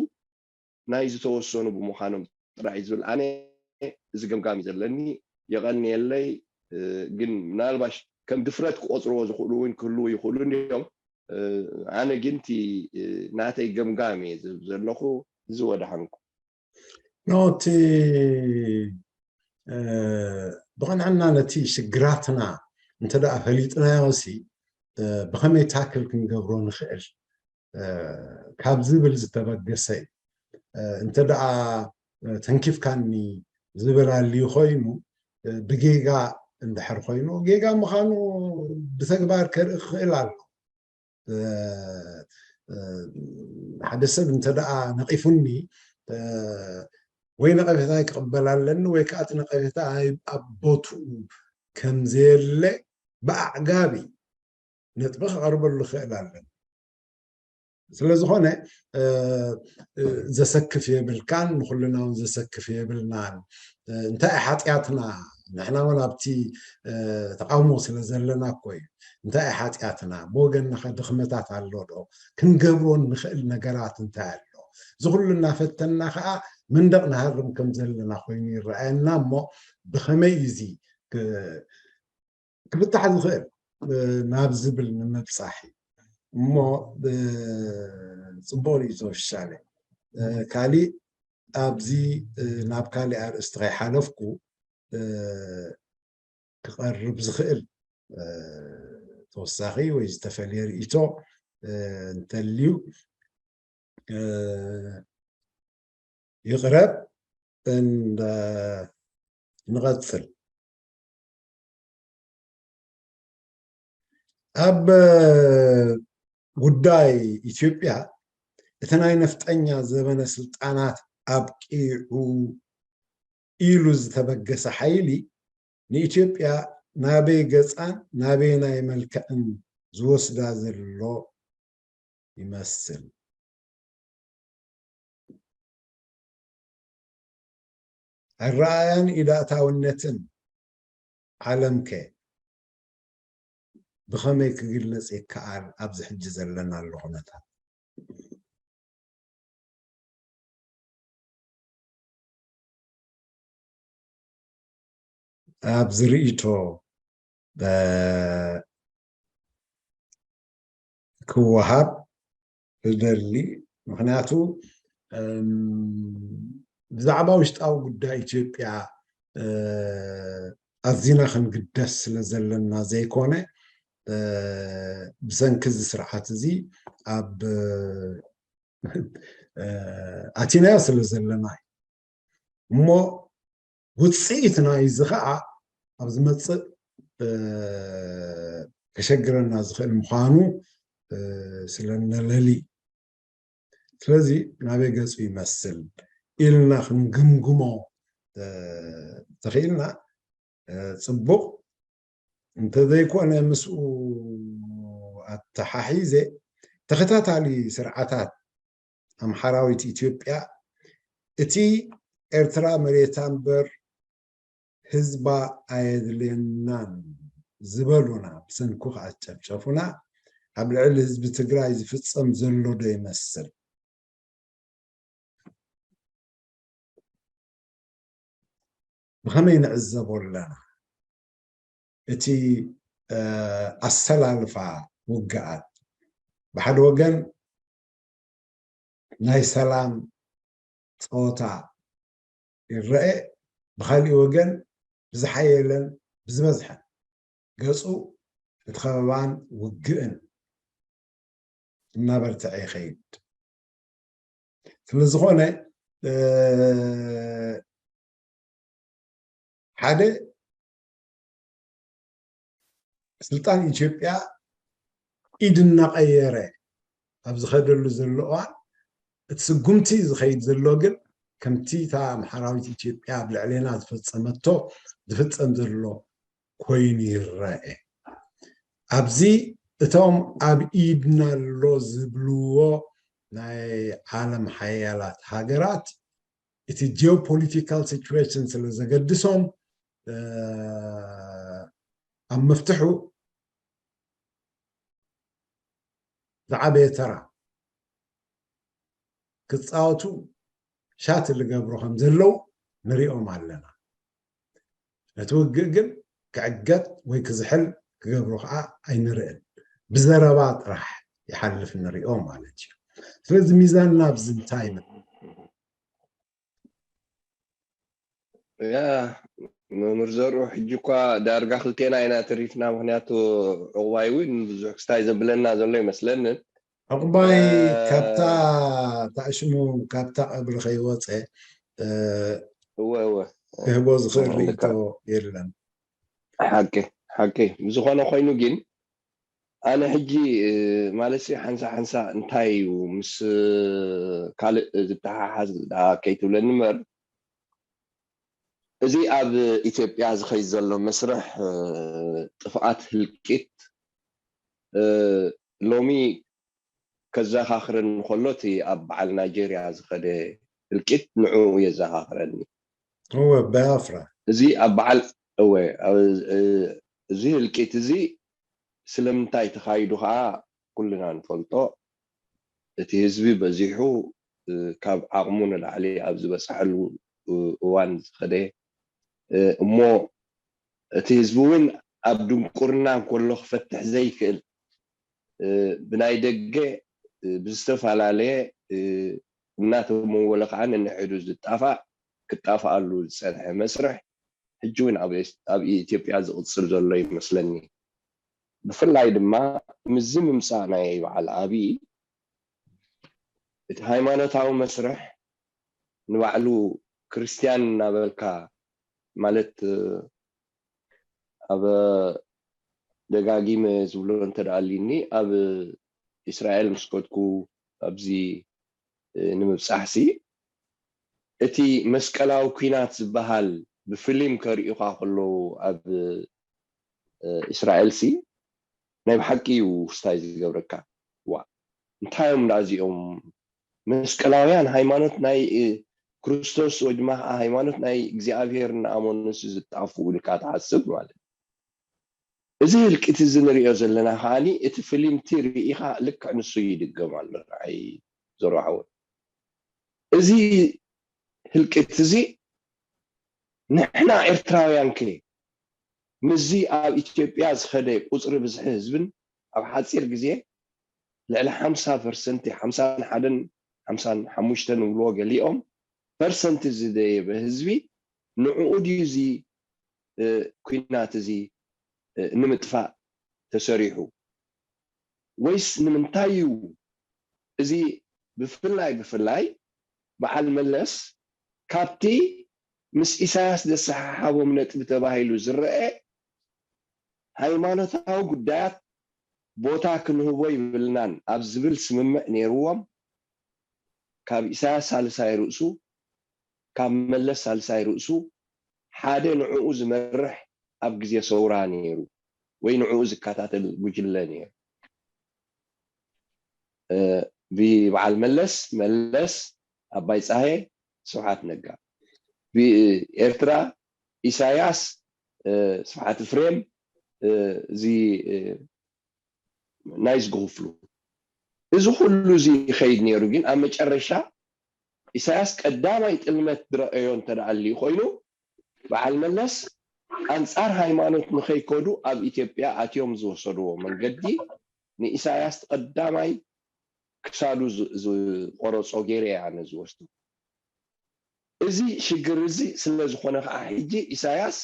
ናይ ዝተወሰኑ ብምዃኖም ጥራይ ዝብል ኣነ እዚ ገምጋም እዩ ዘለኒ የቐንየለይ ግን ምናልባሽ ከም ድፍረት ክቆፅርዎ ዝኽእሉ እውን ክህልዉ ይኽእሉ እንዲዮም ኣነ ግን እቲ ናተይ ገምጋም እየ ዝህብ ዘለኹ እዚ ወደሓንኩ ኖቲ ብቕንዕና ነቲ ሽግራትና እንተ ደኣ ፈሊጥናዮ ሲ ብኸመይ ታክል ክንገብሮ ንኽእል ካብ ዝብል ዝተበገሰ እዩ። እንተ ደኣ ተንኪፍካኒ ዝብል ኣልዩ ኮይኑ ብጌጋ እንድሕር ኮይኑ ጌጋ ምዃኑ ብተግባር ከርኢ ክኽእል ኣሎ። ሓደ ሰብ እንተ ደኣ ነቒፉኒ ወይ ነቐፌታይ ክቕበል ኣለኒ ወይ ከዓ እቲ ነቐፌታ ኣብ ቦትኡ ከም ዘየለ ብኣዕጋቢ ነጥቢ ክቐርበሉ ክእል ኣለኒ። ስለ ዝኾነ ዘሰክፍ የብልካን ንኩልና እውን ዘሰክፍ የብልናን እንታይ ሓጢኣትና ንሕና እውን ኣብቲ ተቃውሞ ስለ ዘለና እኮ እዩ እንታይ ሓጢኣትና ብወገንና ከ ድኽመታት ኣሎ ዶ ክንገብሮ ንኽእል ነገራት እንታይ ኣሎ እዚ ኩሉ እናፈተና ከዓ መንደቕ ንሃርም ከም ዘለና ኮይኑ ይረኣየና እሞ ብኸመይ እዩ እዚ ክፍታሕ ዝኽእል ናብ ዝብል ንምብፃሕ እዩ እሞ ፅቡቅ ሪኢቶ ሻለ ካሊእ ኣብዚ ናብ ካሊእ ኣርእስቲ ከይሓለፍኩ ክቐርብ ዝኽእል ተወሳኺ ወይ ዝተፈልየ ርእይቶ እንተልዩ ይቕረብ ንቐጽል ኣብ ጉዳይ ኢትዮጵያ እቲ ናይ ነፍጠኛ ዘበነ ስልጣናት ኣብቂዑ ኢሉ ዝተበገሰ ሓይሊ ንኢትዮጵያ ናበይ ገፃን ናበየናይ መልክዕን ዝወስዳ ዘሎ ይመስል። ኣረኣእያን ኢዳእታውነትን ዓለምከ ብኸመይ ክግለፅ ይከኣል ኣብዚ ሕጂ ዘለናሉ ኩነታት? ኣብዚ ርእይቶ እ፣ ክወሃብ እደሊ። ምኽንያቱ እም፣ ብዛዕባ ውሽጣዊ ጉዳይ ኢትዮጵያ እ፣ ኣዚና ክንግደስ ስለ ዘለና ዘይኮነ እ፣ ብሰንኪ እዚ ስርዓት እዚ ኣብ እ፣ ኣቲናዮ ስለ ዘለና እዩ። እሞ ውፅኢት ናይዚ ከዓ ኣብ ዝመፅእ እ፣ ከሸግረና ዝኽእል ምዃኑ እ፣ ስለ እነለሊ፣ ስለዚ ናበይ ገፁ ይመስል ኢልና ክንግምግሞ እ፣ ተኽኢልና እ፣ ፅቡቕ፣ እንተዘይኮነ ምስኡ ኣተሓሒዘ ተኸታታሊ ስርዓታት ኣምሓራዊት ኢትዮጵያ እቲ ኤርትራ መሬታ እምበር ህዝባ ኣየድልየናን ዝበሉና ብሰንኩ ከኣ ዝጨፍጨፉና ኣብ ልዕሊ ህዝቢ ትግራይ ዝፍጸም ዘሎ ዶ ይመስል? ብኸመይ ንዕዘቦ ኣለና? እቲ እ፣ ኣሰላልፋ ውግኣት ብሓደ ወገን ናይ ሰላም ጸወታ ይረአ፣ ብኻሊእ ወገን ብዝሓየለን ብዝበዝሐን ገጹ እቲ ከበባን ውግእን እናበርትዐ ይኸይድ። ስለ ዝኾነ እ፣ ሓደ ስልጣን ኢትዮጵያ ኢድ እናቐየረ ኣብ ዝኸደሉ ዘሎ እዋን እቲ ስጉምቲ ዝኸይድ ዘሎ ግን ከምቲ እታ ኣምሓራዊት ኢትዮጵያ ኣብ ልዕሌና ዝፈጸመቶ ዝፍጸም ዘሎ ኮይኑ ይረአ። ኣብዚ እቶም ኣብ ኢድና ኣሎ ዝብልዎ ናይ ዓለም ሓያላት ሃገራት እቲ ጂኦፖሊቲካል ሲቹዌሽን ስለ ዘገድሶም እ፣ ኣብ ምፍትሑ ዝዓበየ ተራ ክፃወቱ ሻት ልገብሩ ከም ዘለዉ ንሪኦም ኣለና። ነቲ ውግእ ግን ክዕገት ወይ ክዝሕል ክገብሩ ከዓ ኣይንርእን። ብዘረባ ጥራሕ ይሓልፍ ንሪኦ ማለት እዩ። ስለዚ ሚዛንና ኣብዚ እንታይ ይመስል? ያ መምህር ዘርኡ፣ ሕጂ እኳ ዳርጋ ክልቴና ኢና ተሪፍና። ምክንያቱ ዕቑባይ እውን ብዙሕ ክስታይ ዘብለና ዘሎ ይመስለንን። ዕቑባይ እ፣ ካብታ ታሽሙ ካብታ ቀብሪ ከይወፀ እ፣ እወ እወ ክህቦ ዝኽእል ልካ ርእይቶ የለን። ሓቂ ሓቂ። ብዝኾነ ኮይኑ ግን ኣነ ሕጂ እ፣ ማለት ሲ ሓንሳ ሓንሳ እንታይ እዩ ምስ እ፣ ካልእ ዝተሓሓዝ ደኣ ከይትብለኒ እምበር፣ እዚ ኣብ ኢትዮጵያ ዝኸይድ ዘሎ መስርሕ እ፣ ጥፍኣት፣ ህልቂት እ፣ ሎሚ ከዘኻኽረኒ ከሎ እቲ ኣብ በዓል ናይጀርያ ዝኸደ ህልቂት ንዕኡ የዘኻኽረኒ። እወ፣ ባያፍራ። እዚ ኣብ በዓል እወ፣ ኣብ፣ እ፣ እዚ ህልቂት እዚ ስለምንታይ ተኻይዱ ከዓ ኩልና ንፈልጦ። እቲ ህዝቢ በዚሑ እ፣ ካብ ዓቕሙ ንላዕሊ ኣብ ዝበፅሐሉ እ፣ እዋን ዝኸደ እ፣ እሞ እቲ ህዝቢ እውን ኣብ ድንቁርና እንከሎ ክፈትሕ ዘይክእል እ፣ ብናይ ደገ እ፣ ብዝተፈላለየ እ፣ እናተመወለ ከዓ ነንሕዱ ዝጣፋእ ክጣፍኣሉ ዝፀንሐ መስርሕ ሕጂ እውን ኣብ ኣብ ኢትዮጵያ ዝቕፅል ዘሎ ይመስለኒ። ብፍላይ ድማ ምስዚ ምምፃእ ናይ በዓል ኣብይ እቲ ሃይማኖታዊ መስርሕ ንባዕሉ ክርስትያን እናበልካ ማለት ኣብ ደጋጊመ ዝብሎ እንተ ደኣ ኣሊኒ ኣብ እስራኤል ምስ ከድኩ ኣብዚ ንምብጻሕሲ እቲ መስቀላዊ ኲናት ዝበሃል ብፊልም ከርእዩኻ ከለዉ ኣብ እስራኤልሲ ናይ ብሓቂ እዩ ውስታይ ዝገብረካ። ዋ እንታይ እዮም ደኣ እዚኦም መስቀላውያን ሃይማኖት ናይ ክርስቶስ ወይ ድማ ከዓ ሃይማኖት ናይ እግዚኣብሔር እናኣመኑሲ ዝጣፍኡ ኢልካ ትሓስብ ማለት እዩ። እዚ ህልቂት እዚ ንሪኦ ዘለና ከዓኒ እቲ ፊልምቲ ርኢኻ ልክዕ ንሱ ይድገም ኣሎ ንዓይ ዘርባሕወ እዚ ህልቂት እዚ ንሕና ኤርትራውያን ከ ምስዚ ኣብ ኢትዮጵያ ዝኸደ ቁፅሪ ብዝሒ ህዝብን ኣብ ሓፂር ግዜ ልዕሊ ሓምሳ ፐርሰንት፣ ሓምሳን ሓደን ሓምሳን ሓሙሽተን ንብልዎ ገሊኦም ፐርሰንት ዝደየበ ህዝቢ ንዕኡ ድዩ እዚ ኩናት እዚ ንምጥፋእ ተሰሪሑ? ወይስ ንምንታይ እዩ እዚ? ብፍላይ ብፍላይ በዓል መለስ ካብቲ ምስ ኢሳያስ ዘሰሓሓቦም ነጥቢ ተባሂሉ ዝረአ ሃይማኖታዊ ጉዳያት ቦታ ክንህቦ ይብልናን ኣብ ዝብል ስምምዕ ነይርዎም፣ ካብ ኢሳያስ ሳልሳይ ርእሱ፣ ካብ መለስ ሳልሳይ ርእሱ ሓደ ንዕኡ ዝመርሕ ኣብ ግዜ ሰውራ ነይሩ ወይ ንዕኡ ዝከታተል ጉጅለ ነይሩ። ብበዓል መለስ፣ መለስ፣ ኣባይ ጸሃየ፣ ስብሓት ነጋ። ብኤርትራ ኢሳያስ፣ ስብሓት ፍሬም፣ እዚ ናይ ዝግፍሉ። እዚ ኩሉ እዚ ይኸይድ ነይሩ፣ ግን ኣብ መጨረሻ ኢሳያስ ቀዳማይ ጥልመት ዝረኣዮ እንተ ደኣ ኣልዩ ኮይኑ፣ በዓል መለስ ኣንጻር ሃይማኖት ንኸይከዱ ኣብ ኢትዮጵያ ኣትዮም ዝወሰድዎ መንገዲ ንኢሳያስ ቀዳማይ ክሳዱ ዝ- ዝቆረጾ ገይረ እየ ኣነ ዝወስዶ። እዚ ሽግር እዚ ስለ ዝኾነ ከዓ ሕጂ ኢሳያስ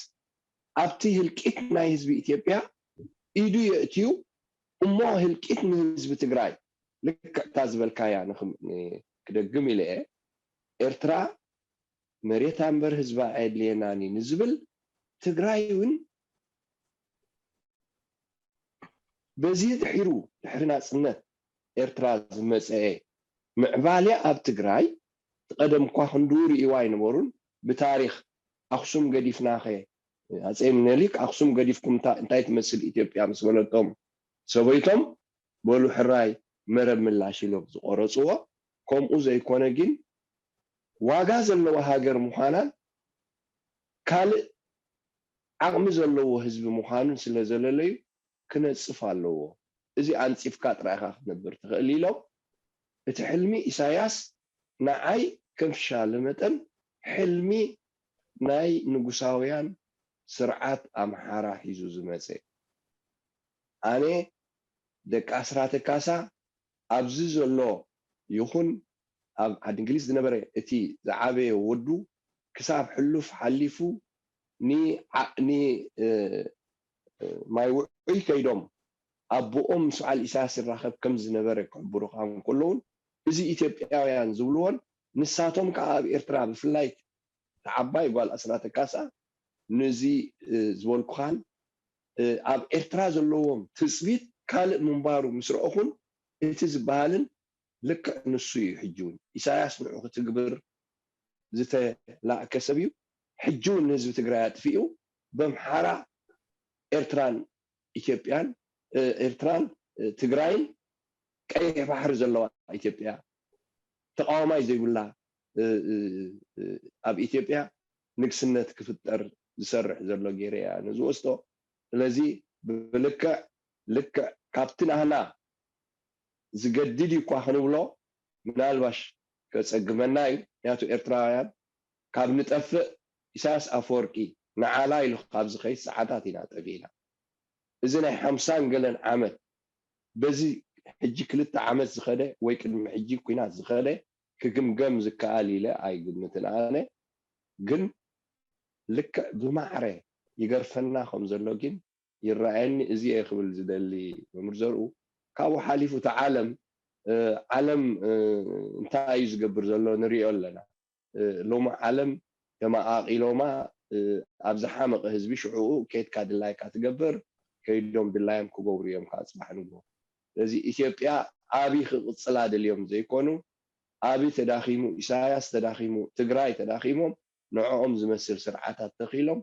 ኣብቲ ህልቂት ናይ ህዝቢ ኢትዮጵያ ኢዱ የእትዩ እሞ ህልቂት ንህዝቢ ትግራይ ልክዕ እታ ዝበልካያ ንክም- ን- ክደግም ኢለ እየ። ኤርትራ መሬታ እምበር ህዝባ ኣየድልየናን እዩ ንዝብል ትግራይ እውን በዚ ድሒሩ ድሕሪ ናፅነት ኤርትራ ዝመፀአ ምዕባለ ኣብ ትግራይ እቲ ቀደም እኳ ክንድኡ ርእይዋ ኣይነበሩን። ብታሪክ ኣክሱም ገዲፍናኸ ኣፀይ ምኒልክ ኣክሱም ገዲፍኩም እንታይ ትመስል ኢትዮጵያ ምስ በለቶም ሰበይቶም በሉ ሕራይ መረብ ምላሽ ኢሎም ዝቆረፅዎ። ከምኡ ዘይኮነ ግን ዋጋ ዘለዋ ሃገር ምዃናን ካልእ ዓቕሚ ዘለዎ ህዝቢ ምዃኑን ስለ ዘለለዩ ክነፅፍ ኣለዎ። እዚ ኣንፂፍካ ጥራይኻ ክትነብር ትኽእል ኢሎም። እቲ ሕልሚ ኢሳያስ ንዓይ ከም ፍሻለ መጠን ሕልሚ ናይ ንጉሳውያን ስርዓት ኣምሓራ ሒዙ ዝመፀ። ኣነ ደቂ ኣስራተ ካሳ ኣብዚ ዘሎ ይኹን ኣብ ዓዲ እንግሊዝ ዝነበረ እቲ ዝዓበየ ወዱ ክሳብ ሕሉፍ ሓሊፉ ንማይ ውዑይ ከይዶም ኣቦኦም ምስ በዓል ኢሳያስ ይራኸብ ከም ዝነበረ ክሕብሩኻ እንከለውን እዚ ኢትዮጵያውያን ዝብልዎን ንሳቶም ከዓ ኣብ ኤርትራ ብፍላይ እታ ዓባይ ጓል ኣስራተ ካሳ ነዚ ዝበልኩኻን ኣብ ኤርትራ ዘለዎም ትፅቢት ካልእ ምንባሩ ምስ ረእኹን እቲ ዝበሃልን ልክዕ ንሱ እዩ። ሕጂ እውን ኢሳያስ ንዑ ክትግብር ዝተላእከ ሰብ እዩ። ሕጂ እውን ንህዝቢ ትግራይ ኣጥፊኡ በምሓራ ኤርትራን ኢትዮጵያን ኤርትራን ትግራይን ቀይሕ ባሕሪ ዘለዋ ኢትዮጵያ ተቃዋማይ ዘይብላ ኣብ ኢትዮጵያ ንግስነት ክፍጠር ዝሰርሕ ዘሎ ገይረ እያ ንዝወስዶ። ስለዚ ብልክዕ ልክዕ ካብቲ ናህና ዝገድድ እዩ እኳ ክንብሎ ምናልባሽ ከጸግመና እዩ። ምክንያቱ ኤርትራውያን ካብ ንጠፍእ ኢሳያስ ኣፈወርቂ ንዓላ ኢሉ ካብ ዝኸይድ ሰዓታት ኢና ጠፊእና። እዚ ናይ ሓምሳን ገለን ዓመት በዚ ሕጂ ክልተ ዓመት ዝኸደ ወይ ቅድሚ ሕጂ ኩናት ዝኸደ ክግምገም ዝከኣል ኢለ ኣይግምትን። ኣነ ግን ልክዕ ብማዕረ ይገርፈና ከም ዘሎ ግን ይረኣየኒ። እዚ እየ ክብል ዝደሊ መምህር ዘርኡ። ካብኡ ሓሊፉ እቲ ዓለም ዓለም እንታይ እዩ ዝገብር ዘሎ ንሪኦ ኣለና። ሎሚ ዓለም ተመቓቒሎማ ኣብ ዝሓመቐ ህዝቢ ሽዕኡ ኬድካ ድላይካ ትገብር ከይዶም ድላዮም ክገብሩ እዮም ከዓ ፅባሕ ንግሆ። ስለዚ ኢትዮጵያ ዓብዪ ክቕፅላ ደልዮም ዘይኮኑ ዓብዪ ተዳኺሙ ኢሳያስ ተዳኺሙ ትግራይ ተዳኺሞም ንዕኦም ዝመስል ስርዓታት ተኺሎም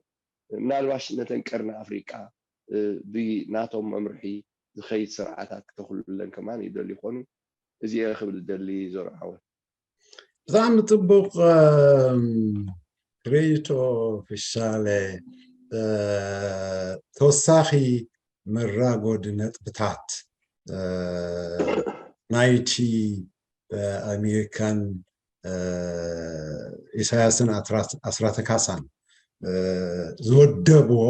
ምናልባሽ ነተን ቀርኒ ኣፍሪቃ ብናቶም መምርሒ ዝኸይድ ስርዓታት ክተኽሉለን ከማን ይደልዩ ይኾኑ። እዚ እየ ክብል ደሊ ዞርዓወት። ብጣዕሚ ፅቡቕ ርእይቶ ፍሻለ። ተወሳኺ መራጎዲ ነጥብታት ናይቲ ኣሜሪካን ኢሳያስን ኣስራተ ካሳን ዝወደብዎ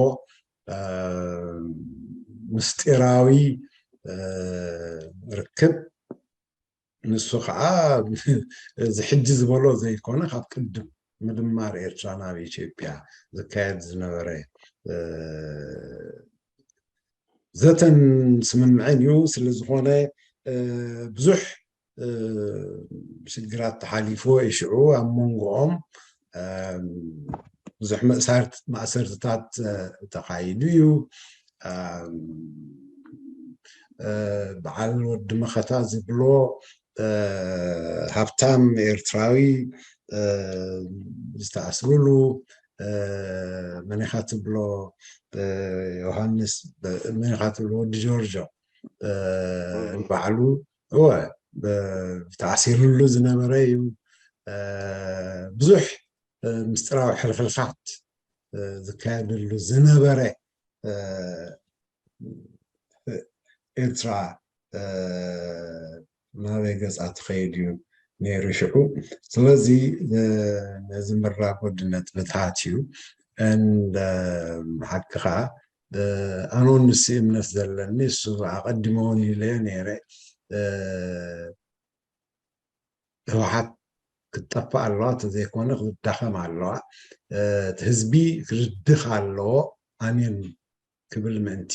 ምስጢራዊ ርክብ፣ ንሱ ከዓ እዚ ሕጂ ዝበሎ ዘይኮነ፣ ካብ ቅድም ምድማር ኤርትራ ናብ ኢትዮጵያ ዝካየድ ዝነበረ ዘተን ስምምዕን እዩ። ስለዝኾነ ብዙሕ ሽግራት ተሓሊፍዎ እዩ። ሽዑ ኣብ መንጎኦም ብዙሕ ማእሰርትታት ተኻይዱ እዩ። በዓል ወዲ መኸታ ዝብሎ ሃብታም ኤርትራዊ ዝተኣስሩሉ፣ መን ኢኻ ትብሎ፣ ዮሃንስ፣ መን ኢኻ ትብሎ፣ ወዲ ጆርጆ ባዕሉ፣ እወ፣ ተኣሲሩሉ ዝነበረ እዩ። ብዙሕ ምስጢራዊ ሕልኽልኻት ዝካየደሉ ዝነበረ ኤርትራ ናበይ ገጻ ትኸይድ እዩ ነይሩ ሽዑ። ስለዚ ነዚ ምራጎድ ነጥብታት እዩ። ሓቅኻ፣ ኣነ ንሱ እምነት ዘለኒ፣ እሱ ኣቐዲመ እውን ኢለዮ ነይረ። ህወሓት ክትጠፍእ ኣለዋ፣ ተዘይኮነ ክትዳኸም ኣለዋ። እቲ ህዝቢ ክርድኽ ኣለዎ። ኣሜን ክብል ምእንቲ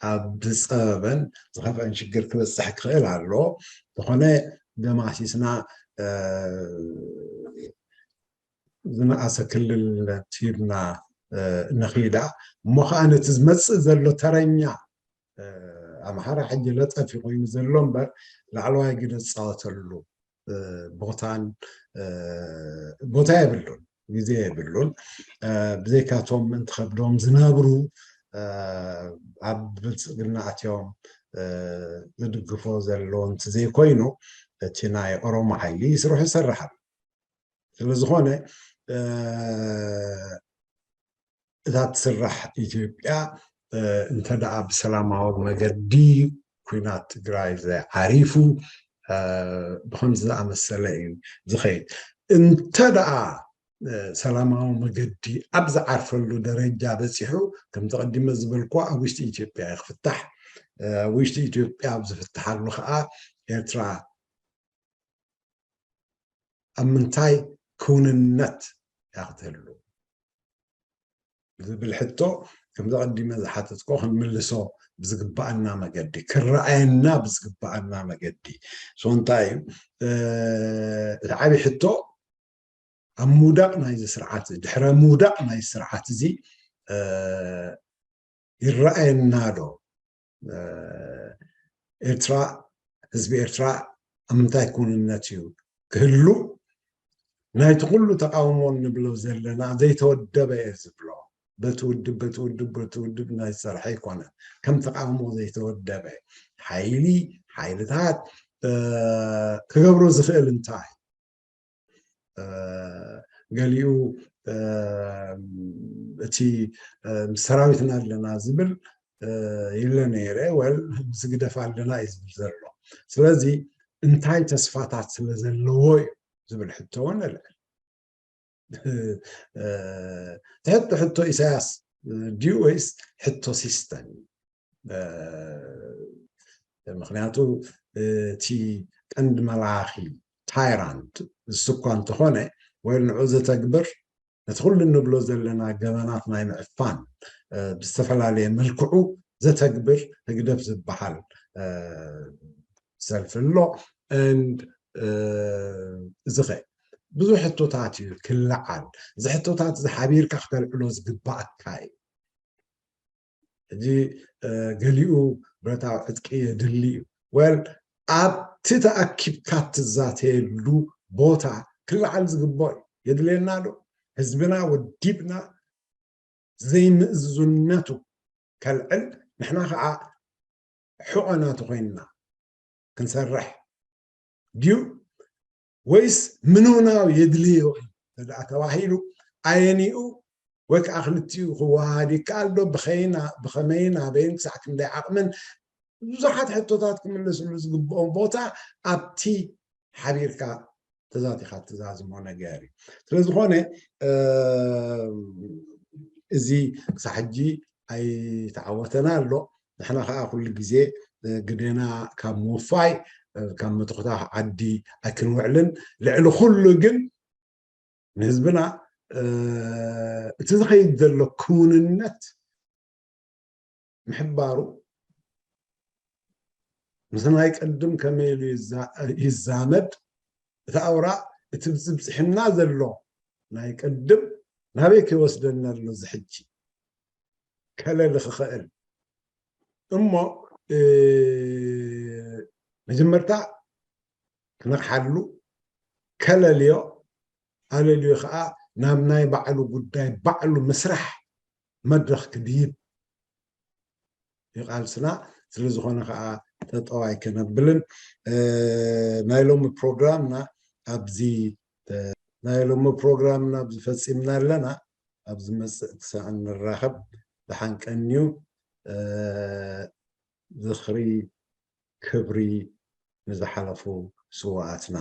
ኣብ ዝጸበበን ዝኸፍአን ሽግር ክበጽሕ ክኽእል ኣለዎ። ዝኾነ ደማሲስና ዝነኣሰ ክልልነት ሂብና ንኺዳ፣ እሞ ኸዓ ነቲ ዝመጽእ ዘሎ ተረኛ ኣምሓራ ሕጂ ለጠፊ ኮይኑ ዘሎ እምበር፣ ላዕለዋይ ግደ ዝጻወተሉ ቦታን ቦታ የብሉን፣ ግዜ የብሉን። ብዘይካቶም ምእንቲ ከብዶም ዝነብሩ ኣብ ብልጽግና ኣትዮም ዝድግፎ ዘሎ እንተዘይኮይኑ፣ እቲ ናይ ኦሮሞ ሓይሊ ስርሑ ይሰርሕ ኣሎ። ስለዝኾነ እዛ ትስራሕ ኢትዮጵያ እንተ ደኣ ብሰላማዊ መገዲ ኲናት ትግራይ ዓሪፉ ብኸምዚ ዝኣመሰለ እዩ ዝኸይድ። እንተ ደኣ ሰላማዊ መገዲ ኣብ ዝዓርፈሉ ደረጃ በፂሑ፣ ከምቲ ቀዲመ ዝበልኩ፣ ኣብ ውሽጢ ኢትዮጵያ እዩ ክፍታሕ። ኣብ ውሽጢ ኢትዮጵያ ኣብ ዝፍትሓሉ ከዓ ኤርትራ ኣብ ምንታይ ክውንነት እያ ክትህሉ ዝብል ሕቶ፣ ከምዚ ቀዲመ ዝሓተትኮ፣ ክንምልሶ ብዝግባኣና መገዲ፣ ክረኣየና ብዝግባኣና መገዲ። ሶ እንታይ እዩ እቲ ዓብዪ ሕቶ? ኣብ ምውዳቕ ናይዚ ስርዓት፣ ድሕረ ምውዳቕ ናይ ስርዓት እዚ ይረኣየና ዶ? ኤርትራ፣ ህዝቢ ኤርትራ ኣብ ምንታይ ክውንነት እዩ ክህሉ? ናይቲ ኩሉ ተቃውሞ እንብሎ ዘለና ዘይተወደበ እየ ዝብሎ። በቲ ውድብ፣ በቲ ውድብ፣ በቲ ውድብ ናይ ዝሰርሐ ኣይኮነን። ከም ተቃውሞ ዘይተወደበ ሓይሊ፣ ሓይልታት ክገብሮ ዝኽእል እንታይ? ገሊኡ እቲ ምስ ሰራዊትና ኣለና ዝብል ይብለ ነይረ፣ ወል ምስ ግደፍ ኣለና እዩ ዝብል ዘሎ። ስለዚ እንታይ ተስፋታት ስለ ዘለዎ እዩ ዝብል ሕቶ እውን እልዕል። ትሕቶ ሕቶ ኢሳያስ ድዩ ወይስ ሕቶ ሲስተም? ምክንያቱ እቲ ቀንዲ መላኺ ታይራንት እሱ እኳ እንተኾነ፣ ወይ ንዑ ዘተግብር፣ ነቲ ኩሉ እንብሎ ዘለና ገበናት ናይ ምዕፋን ብዝተፈላለየ መልክዑ ዘተግብር ህግደፍ ዝበሃል ሰልፊ ኣሎ። And እዚ ኸ ብዙሕ ሕቶታት እዩ ክለዓል። እዚ ሕቶታት እዚ ሓቢርካ ክተልዕሎ ዝግባኣካ እዩ። ሕጂ ገሊኡ ብረታዊ ዕጥቂ የድሊ እዩ። ወል ኣብቲ ተኣኪብካ ትዛተየሉ ቦታ ክለዓል ዝግባኦ እዩ። የድልየና ዶ? ህዝብና ወዲብና ዘይምእዝዙነቱ ከልዕል፣ ንሕና ከዓ ሕቖ ናቱ ኮይንና ክንሰርሕ ድዩ? ወይስ ምንውናው የድልዮ እዩ እንተ ደኣ ተባሂሉ፣ ኣየኒኡ ወይ ከዓ ክልቲኡ ክወሃሃድ ይከኣል ዶ? ብኸይና-፣ ብኸመይን ኣበይን ክሳዕ ክንደይ ዓቕምን ብዙሓት ሕቶታት ክምለስሉ ዝግብኦም ቦታ ኣብቲ ሓቢርካ ተዛቲኻ ትዛዝሞ ነገር እዩ። ስለ ዝኾነ፣ እ፣ እዚ ክሳዕ ሕጂ ኣይተዓወተን ኣሎ። ንሕና ከዓ ኩሉ ግዜ ግደና ካብ ምውፋይ ካብ ምትኹታኽ ዓዲ ኣይክንውዕልን። ልዕሊ ኩሉ ግን ንህዝብና እቲ ዝኸይድ ዘሎ ክውንነት ምሕባሩ ምስ ናይ ቅድም ከመይ ኢሉ ይዛመድ፣ እቲ ኣውራ እቲ ዝብፅሕና ዘሎ ናይ ቅድም ናበይ ከይወስደና ኣሎ እዚ ሕጂ ከለሊ ክኽእል እሞ መጀመርታ ክነቕሓሉ ከለልዮ ኣለልዮ ከዓ ናብ ናይ ባዕሉ ጉዳይ ባዕሉ ምስራሕ መድረኽ ክድይብ ይቃልስና። ስለዝኾነ ከዓ ጠጠው ኣይከነብልን። ናይ ሎሚ ፕሮግራምና ኣብዚ ናይ ሎሚ ፕሮግራምና ኣብዚ ፈፂምና ኣለና። ኣብ ዝመፅእ ክሳዕ ንራኸብ ብሓንቀን እዩ። ዝኽሪ ክብሪ ንዝሓለፉ ስዋኣትና።